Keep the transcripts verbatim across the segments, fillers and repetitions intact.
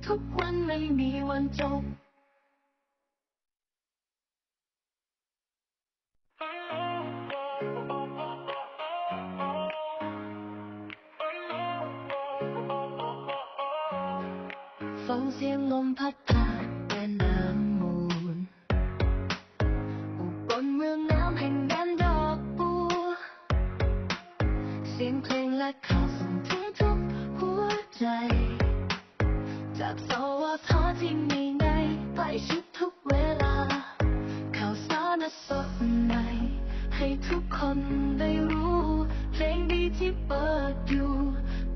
ทุกๆวันไม่มีวันจบ ฟังเสียงลมพัดผ่านแม่น้ำมูล อุบลเมืองน้ำแห่งแดนดอกบัว เสียงเพลงและข่าวส่งถึงทุกหัวใจ จาก สวท ที่มีในใกล้ชิดทุกเวลา ข่าวสารสดใหม่ ให้ทุกคนได้รู้ เพลงดีที่เปิดอยู่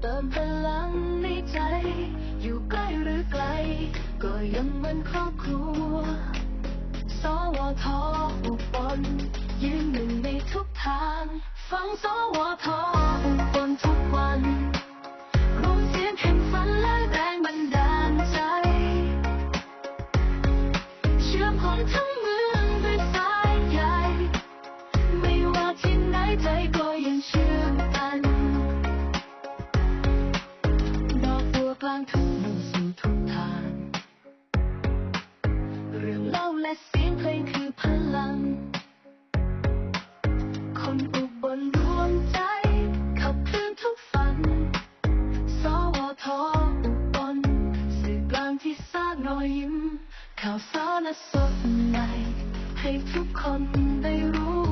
เติมพลังในใจ อยู่ใกล้หรือไกล ก็ยังเหมือนครอบครัว สวท อุบล ยืนหนึ่งในทุกทาง ฟัง สวท อุบลทุกวัน รวมเสียงแห่งฝันและแรงบันดาลใจ เชื่อมคนทั้งเมืองด้วยสายใย ไม่ว่าที่ไหนใจก็ยังเชื่อมกัน ดอกบัวกลางทุ่งมุ่งสู่ทุกทาง เรื่องเล่าและเสียงเพลงคือพลัง คนอุบลรวมใจ ขับเคลื่อนทุกฝัน สวท อุบล สื่อกลางที่สร้างรอยยิ้ม ข่าวสารสดใหม่ ให้ทุกคนได้รู้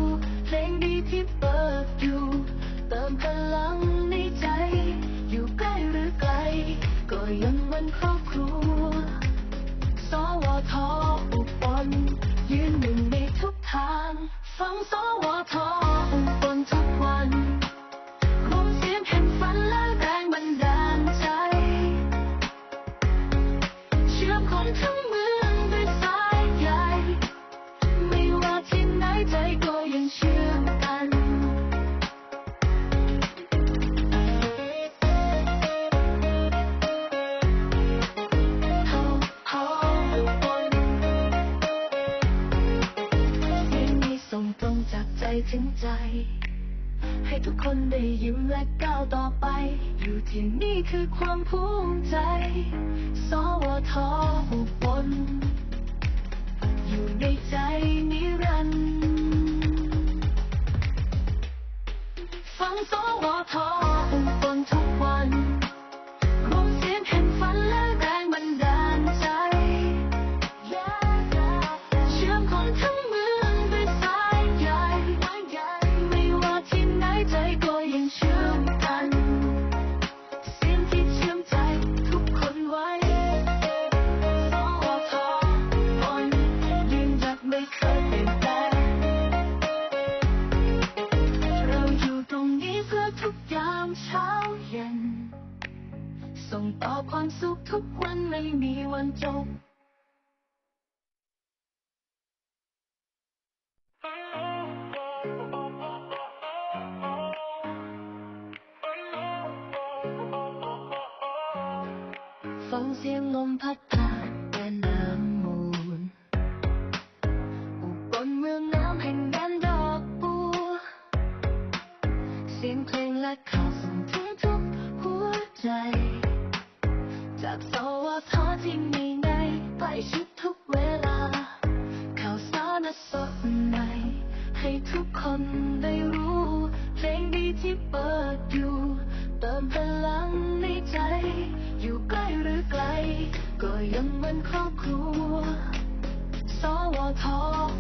เพลงดีที่เปิดอยู่ เติมพลังในใจ อยู่ใกล้หรือไกล ก็ยังเหมือนครอบครัว สวท อุบล ยืนหนึ่งในทุกทาง ฟัง สวท อุบลทุกวัน รวมเสียงแห่งฝันและแรงบันดาลใจ เชื่อมคนทั้งเมืองด้วยสายใย ไม่ว่าที่ไหนใจก็ยังเชื่อมกัน เพลงนี้ส่งตรงจากใจถึงใจ ให้ทุกคนได้ยิ้มและก้าวต่อไป อยู่ที่นี่คือความภูมิใจ สวท อุบล อยู่ในใจนิรันดร์ ฟัง สวท อุบลทุกวัน รวมเสียงแห่งฝันและแรงบันดาลใจ เชื่อมคนทั้งเมืองด้วยสายใย ไม่ว่าที่ไหนใจก็ยังเชื่อมกัน เสียงที่เชื่อมใจทุกคนไว้ สวท อุบล ยืนหยัดไม่เคยเปลี่ยนแปลง เราอยู่ตรงนี้เพื่อทุกยามเช้าเย็น ส่งต่อความสุขทุกวันไม่มีวันจบ ฟังเสียงลมพัดผ่านแม่น้ำมูล อุบลเมืองน้ำแห่งแดนดอกบัว เสียงเพลงและข่าวส่งถึงทุกหัวใจ จาก สวท ที่มีในใกล้ชิดทุกเวลา ข่าวสารสดใหม่ ให้ทุกคนได้รู้ เพลงดีที่เปิดอยู่ เติมพลังในใจ อยู่ใกล้หรือไกล ก็ยังเหมือนครอบครัว สวท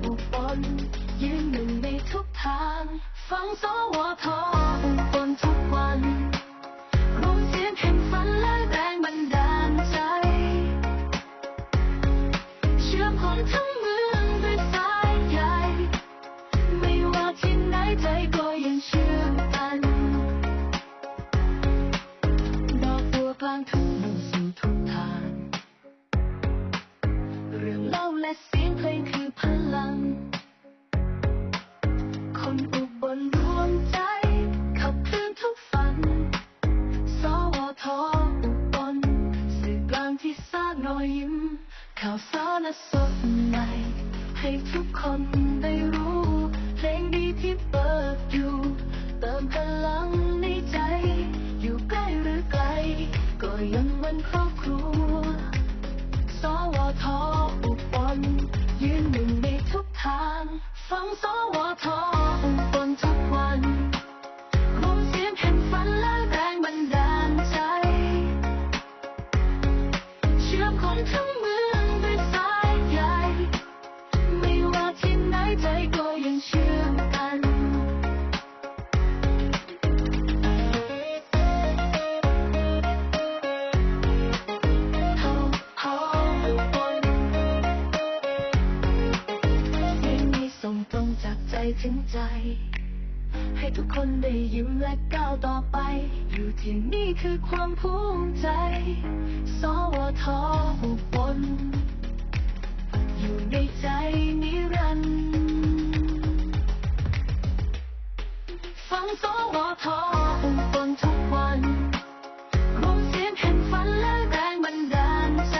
อุบล ยืนหนึ่งในทุกทาง ฟัง สวท อุบลทุกวัน รวมเสียงแห่งฝันและแรงบันดาลใจ เชื่อมคนทั้งเมืองด้วยสายใย ไม่ว่าที่ไหนใจก็ยังเชื่อมกัน ดอกบัวกลางทุ่งมุ่งสู่ทุกทาง เรื่องเล่าและเสียงเพลงคือพลัง คนอุบลรวมใจ ขับเคลื่อนทุกฝัน สวท อุบล สื่อกลางที่สร้างรอยยิ้ม ข่าวสารสดใหม่ ให้ทุกคนได้รู้ เพลงดีที่เปิดอยู่ เติมพลังในใจ อยู่ใกล้หรือไกล ก็ยังเหมือนครอบครัว ถึงใจ ให้ทุกคนได้ยิ้มและก้าวต่อไป อยู่ที่นี่คือความภูมิใจ สวท อุบล อยู่ในใจนิรันดร์ ฟัง สวท อุบลทุกวัน รวมเสียงแห่งฝันและแรงบันดาลใจ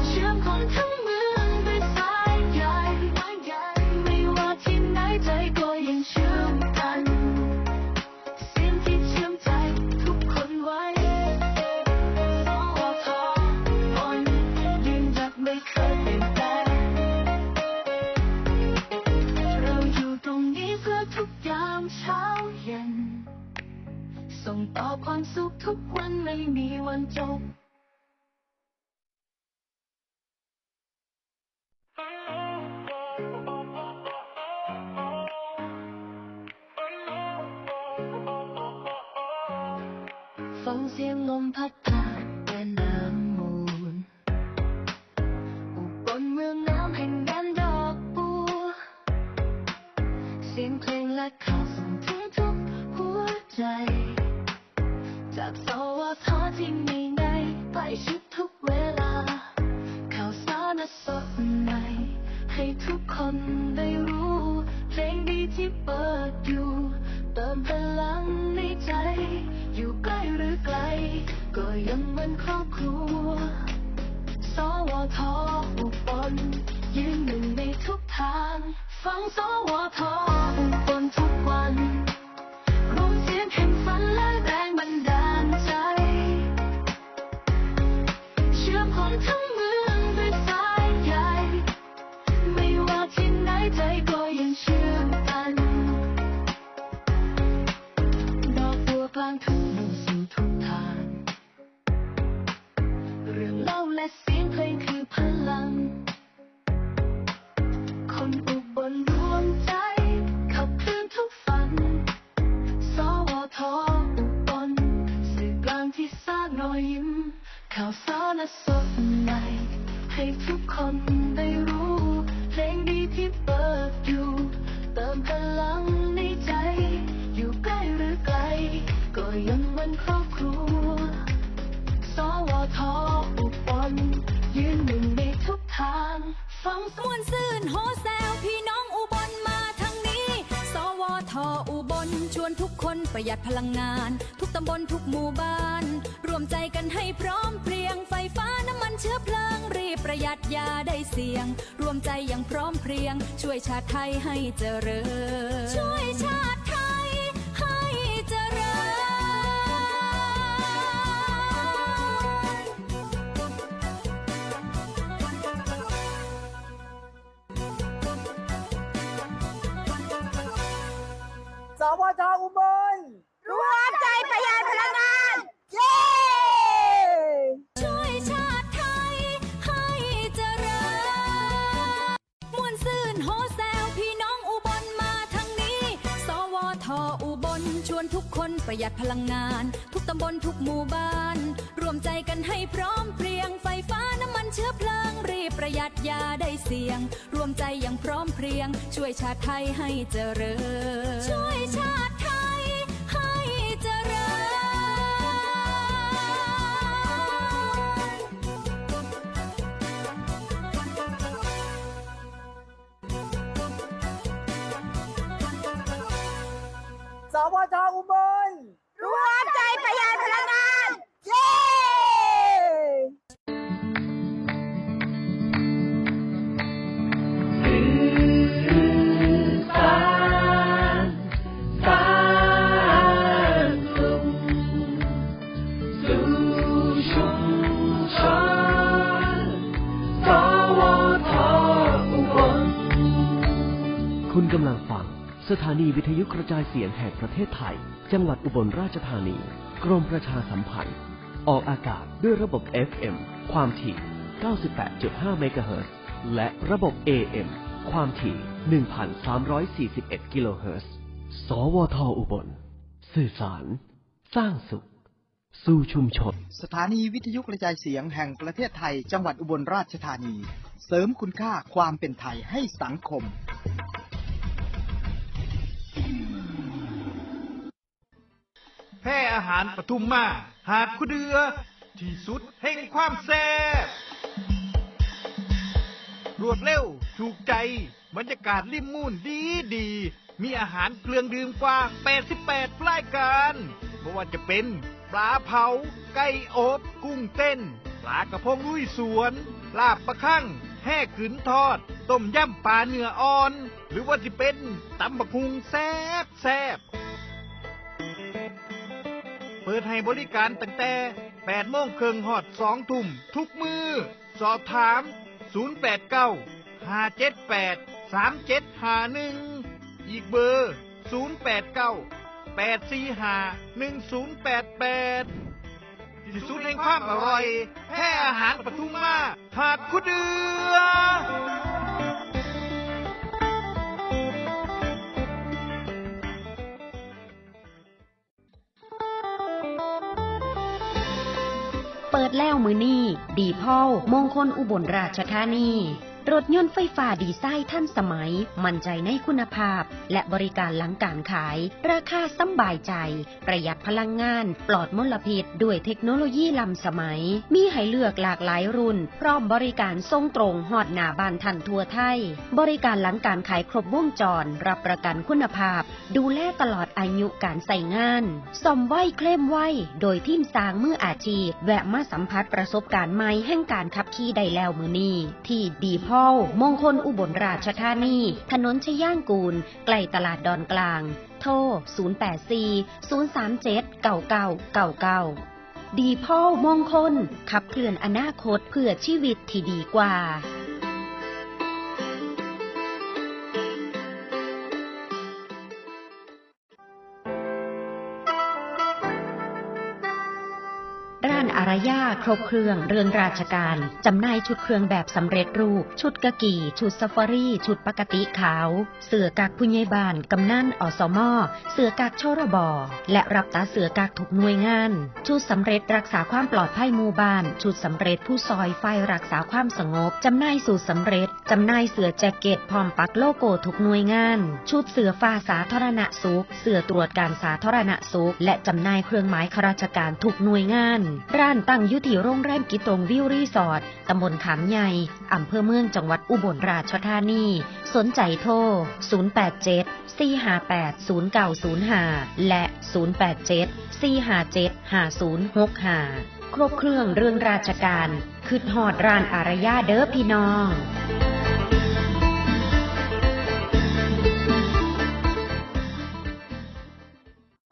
เชื่อมคนทั้งเมืองด้วยสายใย ไม่ว่าที่ไหนใจก็ยังเชื่อมกัน เสียงที่เชื่อมใจทุกคนไว้ สวท อ่อนยืนหยัดไม่เคยเปลี่ยนแปลง เราอยู่ตรงนี้เพื่อทุกยามเช้าเย็น ส่งต่อความสุขทุกวันไม่มีวันจบ ฟังเสียงลมพัดผ่านแม่น้ำมูล อุบลเมืองน้ำแห่งแดนดอกบัว เสียงเพลงและข่าวส่งถึงทุกหัวใจ จาก สวท ที่มีในใกล้ชิดทุกเวลา ข่าวสารสดใหม่ ให้ทุกคนได้รู้ เพลงดีที่เปิดอยู่ เติมพลังในใจ อยู่ใกล้หรือไกล ก็ยังเหมือนครอบครัว สวท อุบล ยืนหนึ่งในทุกทาง ฟัง สวท อุบลทุกวัน รวมเสียงแห่งฝันและแรงบันดาลใจ เชื่อมคนทั้งเมืองด้วยสายใย ไม่ว่าที่ไหนใจก็ยังเชื่อมกัน ดอกบัวกลางทุ่งสู่ทุกทาง เรื่องเล่าและเสียงเพลงคือพลัง คนอุบลรวมใจ ขับเคลื่อนทุกฝัน สวท อุบล สื่อกลางที่สร้างรอยยิ้ม ข่าวสารสดใหม่ ให้ทุกคนได้รู้ เพลงดีที่เปิดอยู่ เติมพลังในใจ อยู่ใกล้หรือไกล ก็ยังเหมือนครอบครัว สวท อุบล ยืนหนึ่งในทุกทาง ฟัง ม่วนซื่นโฮแซวพี่น้องอุบลมาทางนี้ สวท อุบลชวนทุกคนประหยัดพลังงาน ทุกตำบลทุกหมู่บ้าน รวมใจกันให้พร้อมเพรียง ไฟฟ้าน้ำมันเชื้อเพลิง รีบประหยัดอย่าได้เสี่ยง รวมใจอย่างพร้อมเพรียง ช่วยชาติไทยให้เจริญ ช่วยชาติไทยให้เจริญ สวท อุบล รวมใจประหยัดพลังงาน เย้ ช่วยชาติไทยให้เจริญ ม่วนซื่นโฮแซวพี่น้องอุบลมาทางนี้ สวท อุบลชวนทุกคนประหยัดพลังงาน ทุกตำบลทุกหมู่บ้าน รวมใจกันให้พร้อมเพรียง ไฟฟ้าน้ำมันเชื้อเพลิง รีบประหยัดอย่าได้เสี่ยง รวมใจอย่างพร้อมเพรียง ช่วยชาติไทยให้เจริญ ช่วยชาติไทยให้เจริญ สวท อุบล รวมใจประหยัดพลังงาน เย้ สู่ชุมชน สวท อุบล คุณกำลังฟังสถานีวิทยุกระจายเสียงแห่งประเทศไทย จังหวัดอุบลราชธานี กรมประชาสัมพันธ์ ออกอากาศด้วยระบบ เอฟเอ็ม ความถี่ เก้าสิบแปดจุดห้า เมกะเฮิรตซ์ และระบบ เอเอ็ม ความถี่ หนึ่งพันสามร้อยสี่สิบเอ็ด กิโลเฮิรตซ์ สวท อุบล สื่อสาร สร้างสุข สู่ชุมชน สถานีวิทยุกระจายเสียงแห่งประเทศไทย จังหวัดอุบลราชธานี เสริมคุณค่าความเป็นไทยให้สังคม แพร่อาหารปทุมมา หาดคูเดือ ที่สุดแห่งความแซ่บ รวดเร็ว ถูกใจ บรรยากาศริมมูนดีดี มีอาหารเครื่องดื่มกว่า แปดสิบแปด รายการ บ่ว่าจะเป็น ปลาเผา ไก่อบ กุ้งเต้น ปลากระพงลุยสวน ลาบปลาคั่ง แฮ่กึ๋นทอด ต้มยำปลาเนื้ออ่อน หรือว่าสิเป็น ตำบักหุ่งแซ่บแซ่บ เปิดให้บริการตั้งแต่ แปดโมงครึ่งฮอด สองทุ่ม ทุกมื้อ สอบถาม ศูนย์แปดเก้า ห้าเจ็ดแปด สามเจ็ดห้าหนึ่ง อีกเบอร์ ศูนย์แปดเก้า แปดสี่ห้า หนึ่งศูนย์แปดแปด ที่สุดแห่งความอร่อย แพร่อาหารปทุมมา หาดคูเดือ เปิดแล้วมื้อนี้ ดีพอล มงคลอุบลราชธานี รถยนต์ไฟฟ้าดีไซน์ทันสมัย มั่นใจในคุณภาพ และบริการหลังการขาย ราคาสำบายใจ ประหยัดพลังงาน ปลอดมลพิษ ด้วยเทคโนโลยีล้ำสมัย มีให้เลือกหลากหลายรุ่น พร้อมบริการส่งตรงฮอดหน้าบ้านท่านทั่วไทย บริการหลังการขายครบวงจร รับประกันคุณภาพ ดูแลตลอดอายุการใช้งาน ซ่อมไวเคลมไว โดยทีมช่างมืออาชีพ แวะมาสัมผัสประสบการณ์ใหม่แห่งการขับขี่ได้แล้วมื้อนี้ ที่ดีพอล มงคลอุบลราชธานี ถนนชยางกูล ใกล้ตลาดดอนกลาง โทร ศูนย์แปดสี่ ศูนย์สามเจ็ด เก้าเก้าเก้าเก้า ดีพอล มงคล ขับเคลื่อนอนาคตเพื่อชีวิตที่ดีกว่า ร้านอารยาครบเครื่องเรื่องราชการ จำหน่ายชุดเครื่องแบบสำเร็จรูป ชุดกากี ชุดซาฟารี ชุดปกติขาว เสื้อกั๊กผู้ใหญ่บ้าน กำนัน อสม เสื้อกั๊ก ชรบ และรับตัดเสื้อกั๊กทุกหน่วยงาน ชุดสำเร็จรักษาความปลอดภัยหมู่บ้าน ชุดสำเร็จผู้ซอยฝ่ายรักษาความสงบ จำหน่ายสูตรสำเร็จ จำหน่ายเสื้อแจ็คเก็ตพร้อมปักโลโก้ทุกหน่วยงาน ชุดเสื้อฟ้าสาธารณสุข เสื้อตรวจการสาธารณสุข และจำหน่ายเครื่องหมายข้าราชการทุกหน่วยงาน ร้านตั้งอยู่ที่โรงแรมกิตงวิวรีสอร์ท ตำบลขามใหญ่ อำเภอเมือง จังหวัดอุบลราชธานี สนใจโทร ศูนย์แปดเจ็ด สี่ห้าแปด ศูนย์เก้าศูนย์ห้า และ ศูนย์แปดเจ็ด สี่ห้าเจ็ด ห้าศูนย์หกห้า ครบเครื่องเรื่องราชการ คิดฮอดร้านอารยาเด้อพี่น้อง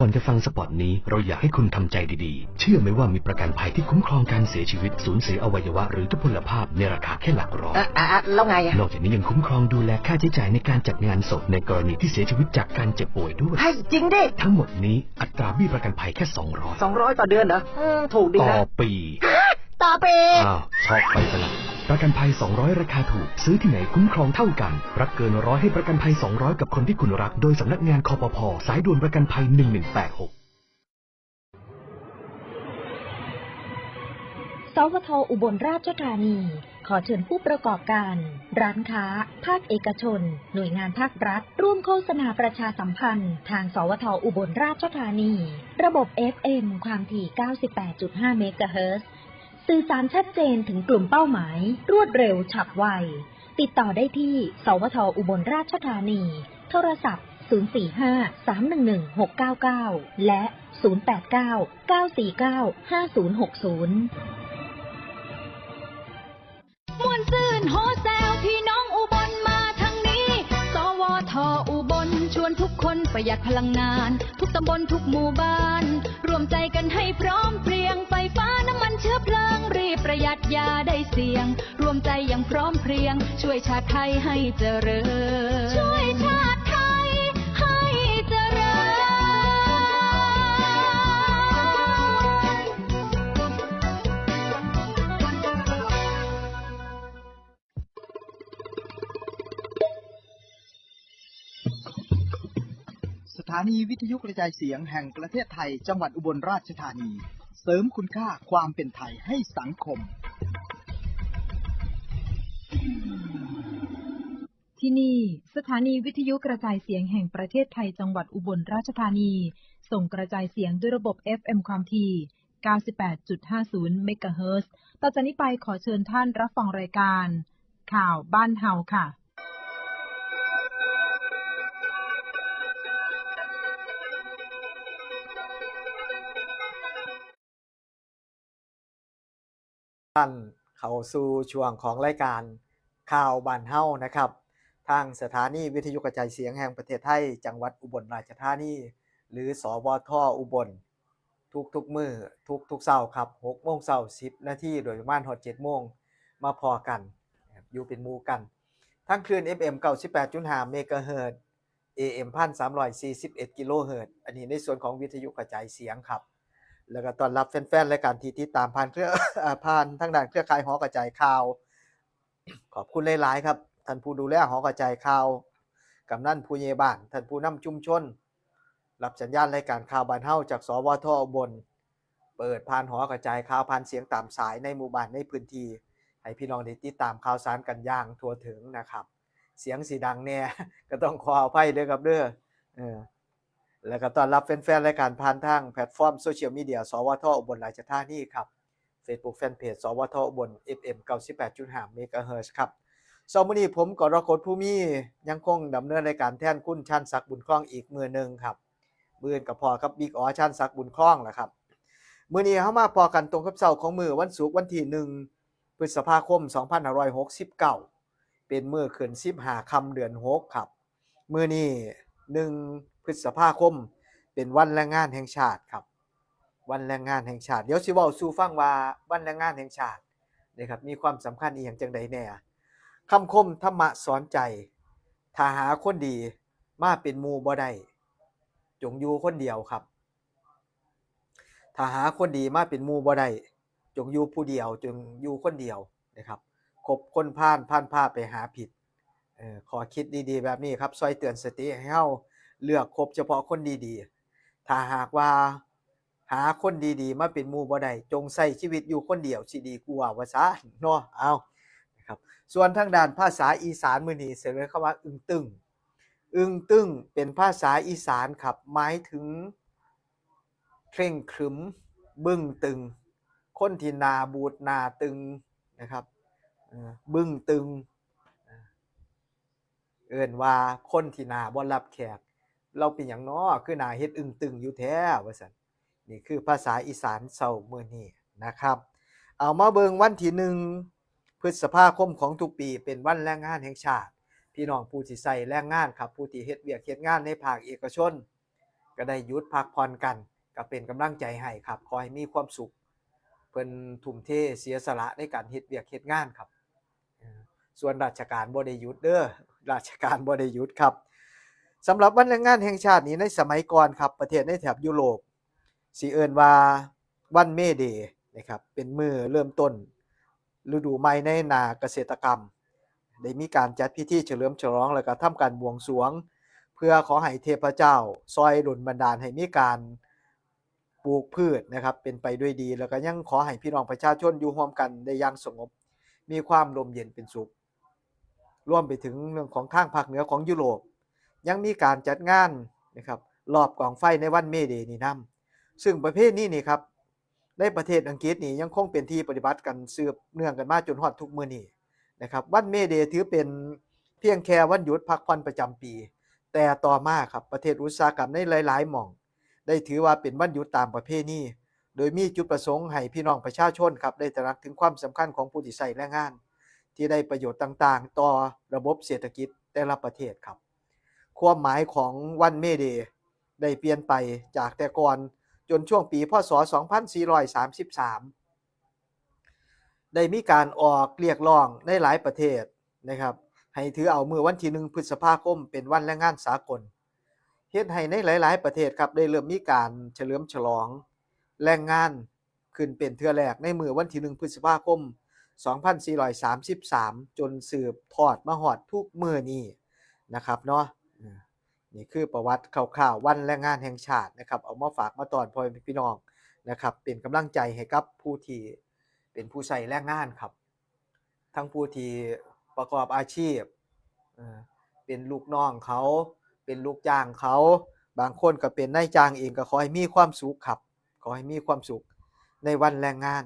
ก่อนจะฟังสปอตนี้ เราอยากให้คุณทำใจดีๆ เชื่อไหมว่ามีประกันภัยที่คุ้มครองการเสียชีวิต สูญเสียอวัยวะ หรือทุพพลภาพในราคาแค่หลักร้อย อ่ะอ่ะอ่ะ แล้วไงอะ นอกจากนี้ยังคุ้มครองดูแลค่าใช้จ่ายในการจัดงานศพ ในกรณีที่เสียชีวิตจากการเจ็บป่วยด้วย ให้จริงดิ ทั้งหมดนี้อัตราเบี้ยประกันภัยแค่ สองร้อย สองร้อย ต่อเดือนเหรอ อืม ถูกดีนะ ต่อปี ต่อปี อ้าว ช็อกไปซะละ ประกันภัย สองร้อย ราคาถูก ซื้อที่ไหนคุ้มครองเท่ากัน รับเกินร้อยให้ประกันภัย สองร้อย กับคนที่คุณรัก โดยสำนักงาน คปภ. สายด่วนประกันภัย หนึ่งหนึ่งแปดหก สวท อุบลราชธานี ขอเชิญผู้ประกอบการ ร้านค้า ภาคเอกชน หน่วยงานภาครัฐ ร่วมโฆษณาประชาสัมพันธ์ ทาง สวท อุบลราชธานี ระบบ เอฟเอ็ม ความถี่ เก้าสิบแปดจุดห้า เมกะเฮิรตซ์ สื่อสารชัดเจนถึงกลุ่มเป้าหมาย รวดเร็ว ฉับไว ติดต่อได้ที่ สวท อุบลราชธานี โทรศัพท์ ศูนย์สี่ห้า สามหนึ่งหนึ่ง หกเก้าเก้า และ ศูนย์แปดเก้า เก้าสี่เก้า ห้าศูนย์หกศูนย์ ม่วนซื่นโฮแซว พี่น้องอุบลมาทางนี้ สวท อุบลชวนทุกคนประหยัดพลังงาน ทุกตำบลทุกหมู่บ้าน รวมใจกันให้พร้อมเพรียง ไฟฟ้าน้ำมันเชื้อเพลิง รีบประหยัดอย่าได้เสี่ยง รวมใจอย่างพร้อมเพรียง ช่วยชาติไทยให้เจริญ ช่วยชาติไทยให้เจริญ สถานีวิทยุกระจายเสียงแห่งประเทศไทย จังหวัดอุบลราชธานี เสริมคุณค่าความเป็นไทยให้สังคม ที่นี่ สถานีวิทยุกระจายเสียงแห่งประเทศไทยจังหวัดอุบลราชธานี ส่งกระจายเสียงด้วยระบบ เอฟ เอ็ม ความถี่ เก้าสิบแปดจุดห้าศูนย์ เมกะเฮิรตซ์ ต่อจากนี้ไปขอเชิญท่านรับฟังรายการ ข่าวบ้านเฮาค่ะ ท่านเข้าสู่ช่วงของรายการข่าวบ้านเฮานะครับ ทางสถานีวิทยุกระจายเสียงแห่งประเทศไทย จังหวัดอุบลราชธานี หรือ สวท อุบล ทุกๆมื้อ ทุกๆเช้าครับ หกโมงเช้า สิบนาที โดยประมาณฮอดเจ็ดโมง มาพ้อกันนะครับ อยู่เป็นหมู่กัน ทางคลื่น เอฟ เอ็ม เก้าสิบแปดจุดห้า เมกะเฮิรตซ์ เอ เอ็ม พันสามร้อยสี่สิบเอ็ด กิโลเฮิรตซ์ อันนี้ในส่วนของวิทยุกระจายเสียงครับ แล้วก็ต้อนรับแฟนๆรายการที่ติดตามผ่านเครือ อ่า ผ่านทางด้านเครือข่ายหอกระจายข่าว ขอบคุณหลายๆครับ ท่านผู้ดูแลหอกระจายข่าว กำนันผู้ใหญ่บ้าน ท่านผู้นำชุมชน รับสัญญาณรายการข่าวบ้านเฮาจาก สวท อุบล เปิดผ่านหอกระจายข่าว ผ่านเสียงตามสายในหมู่บ้านในพื้นที่ ให้พี่น้องได้ติดตามข่าวสารกันอย่างทั่วถึงนะครับ เสียงสิดังแน่ ก็ต้องขออภัยเด้อครับเด้อ เออ แล้วก็ต้อนรับแฟนๆรายการผ่านทางแพลตฟอร์มโซเชียลมีเดีย สวท อุบลราชธานีครับ Facebook Fanpage สวท อุบล เอฟ เอ็ม เก้าสิบแปดจุดห้า เมกะเฮิรตซ์ ครับ เช้ามื้อนี้ผม กรกฎ ภูมี ยังคงดำเนินรายการแทนคุณชาญศักดิ์ บุญครอง อีกมื้อหนึ่งครับ มื้ออื่นก็พ้อกับบิ๊กอ๋อ ชาญศักดิ์ บุญครองล่ะครับ มื้อนี้เฮามาพ้อกันตรงกับเช้าของมื้อวันศุกร์ วันที่หนึ่ง พฤษภาคม สองพันห้าร้อยหกสิบเก้า เป็นมื้อขึ้นสิบห้าค่ำเดือนหกครับ มื้อนี้ หนึ่ง พฤษภาคม เป็นวันแรงงานแห่งชาติครับ วันแรงงานแห่งชาติ เดี๋ยวสิเว้าสู่ฟังว่าวันแรงงานแห่งชาตินะครับ มีความสำคัญอีหยังจังใดแน่ คำคมธรรมะสอนใจ ถ้าหาคนดีมาเป็นหมู่บ่ได้ จงอยู่คนเดียวครับ ถ้าหาคนดีมาเป็นหมู่บ่ได้ จงอยู่ผู้เดียว จงอยู่คนเดียวนะครับ คบคนพาล พาลพาไปหาผิด เอ่อ ข้อคิดดีๆแบบนี้ครับ ซอยเตือนสติให้เฮาเลือกคบเฉพาะคนดีๆ ถ้าหากว่าหาคนดีๆมาเป็นหมู่บ่ได้ จงใช้ชีวิตอยู่คนเดียวสิดีกว่า ว่าซะเนาะ เอานะครับ ส่วนทางด้านภาษาอีสานมื้อนี้เสนอคำว่าอึ้งตึง อึ้งตึงเป็นภาษาอีสานครับ หมายถึงเคร่งครึม บึ้งตึง คนที่หน้าบูดหน้าตึงนะครับ เอ่อ บึ้งตึง เอ่อ เอิ้นว่าคนที่หน้าบ่รับแขก ลาวเป็นหยังน้อ คือหน้าเฮ็ดอึ้งตึงอยู่แท้ ว่าซั่น นี่คือภาษาอีสานเช้ามื้อนี้นะครับ เอามาเบิ่งวันที่หนึ่ง พฤษภาคมของทุกปี เป็นวันแรงงานแห่งชาติ พี่น้องผู้ที่ใช้แรงงานครับ ผู้ที่เฮ็ดเวียกเฮ็ดงานในภาคเอกชน ก็ได้หยุดพักผ่อนกัน ก็เป็นกำลังใจให้ครับ ขอให้มีความสุข เพิ่นทุ่มเทเสียสละในการเฮ็ดเวียกเฮ็ดงานครับ เอ่อ ส่วนราชการบ่ได้หยุดเด้อ ราชการบ่ได้หยุดครับ สำหรับวันแรงงานแห่งชาตินี้ ในสมัยก่อนครับ ประเทศในแถบยุโรป สิเอิ้นว่าวันเมย์เดย์นะครับ เป็นมื้อเริ่มต้นฤดูใหม่ในหน้าเกษตรกรรม ได้มีการจัดพิธีเฉลิมฉลอง แล้วก็ทำการบวงสรวง เพื่อขอให้เทพเจ้าซอยดลบันดาลให้มีการปลูกพืชนะครับ เป็นไปด้วยดี แล้วก็ยังขอให้พี่น้องประชาชนอยู่ร่วมกันได้อย่างสงบ มีความร่มเย็นเป็นสุข รวมไปถึงเรื่องของทางภาคเหนือของยุโรป ยังมีการจัดงานนะครับ ลอบกองไฟในวันเมย์เดย์นี้นำ ซึ่งประเพณีนี้ครับ ในประเทศอังกฤษนี่ยังคงเป็นที่ปฏิบัติกันสืบเนื่องกันมาจนฮอดทุกมื้อนี้นะครับ วันเมย์เดย์ถือเป็นเพียงแค่วันหยุดพักผ่อนประจำปี แต่ต่อมาครับ ประเทศอุตสาหกรรมในหลายๆหม่อง ได้ถือว่าเป็นวันหยุดตามประเพณี โดยมีจุดประสงค์ให้พี่น้องประชาชนครับ ได้ตระหนักถึงความสำคัญของผู้ที่ใช้แรงงาน ที่ได้ประโยชน์ต่างๆ ต่อระบบเศรษฐกิจแต่ละประเทศครับ ความหมายของวันเมย์เดย์ได้เปลี่ยนไปจากแต่ก่อน จนช่วงปี พ.ศ. สองพันสี่ร้อยสามสิบสาม ได้มีการออกเรียกร้องในหลายประเทศนะครับ ให้ถือเอามื้อวันที่หนึ่ง พฤษภาคม เป็นวันแรงงานสากล เฮ็ดให้ในหลายๆประเทศครับ ได้เริ่มมีการเฉลิมฉลองแรงงานขึ้นเป็นเทื่อแรกในมื้อวันที่หนึ่ง พฤษภาคม สองพันสี่ร้อยสามสิบสาม จนสืบทอดมาฮอดทุกมื้อนี้นะครับเนาะ เอ่อ นี่คือประวัติคร่าวๆวันแรงงานแห่งชาตินะครับ เอามาฝากมาต้อนพ่อแม่พี่น้องนะครับ เป็นกำลังใจให้กับผู้ที่เป็นผู้ใช้แรงงานครับ ทั้งผู้ที่ประกอบอาชีพ เอ่อ เป็นลูกน้องเขา เป็นลูกจ้างเขา บางคนก็เป็นนายจ้างเอง ก็ขอให้มีความสุขครับ ขอให้มีความสุขในวันแรงงาน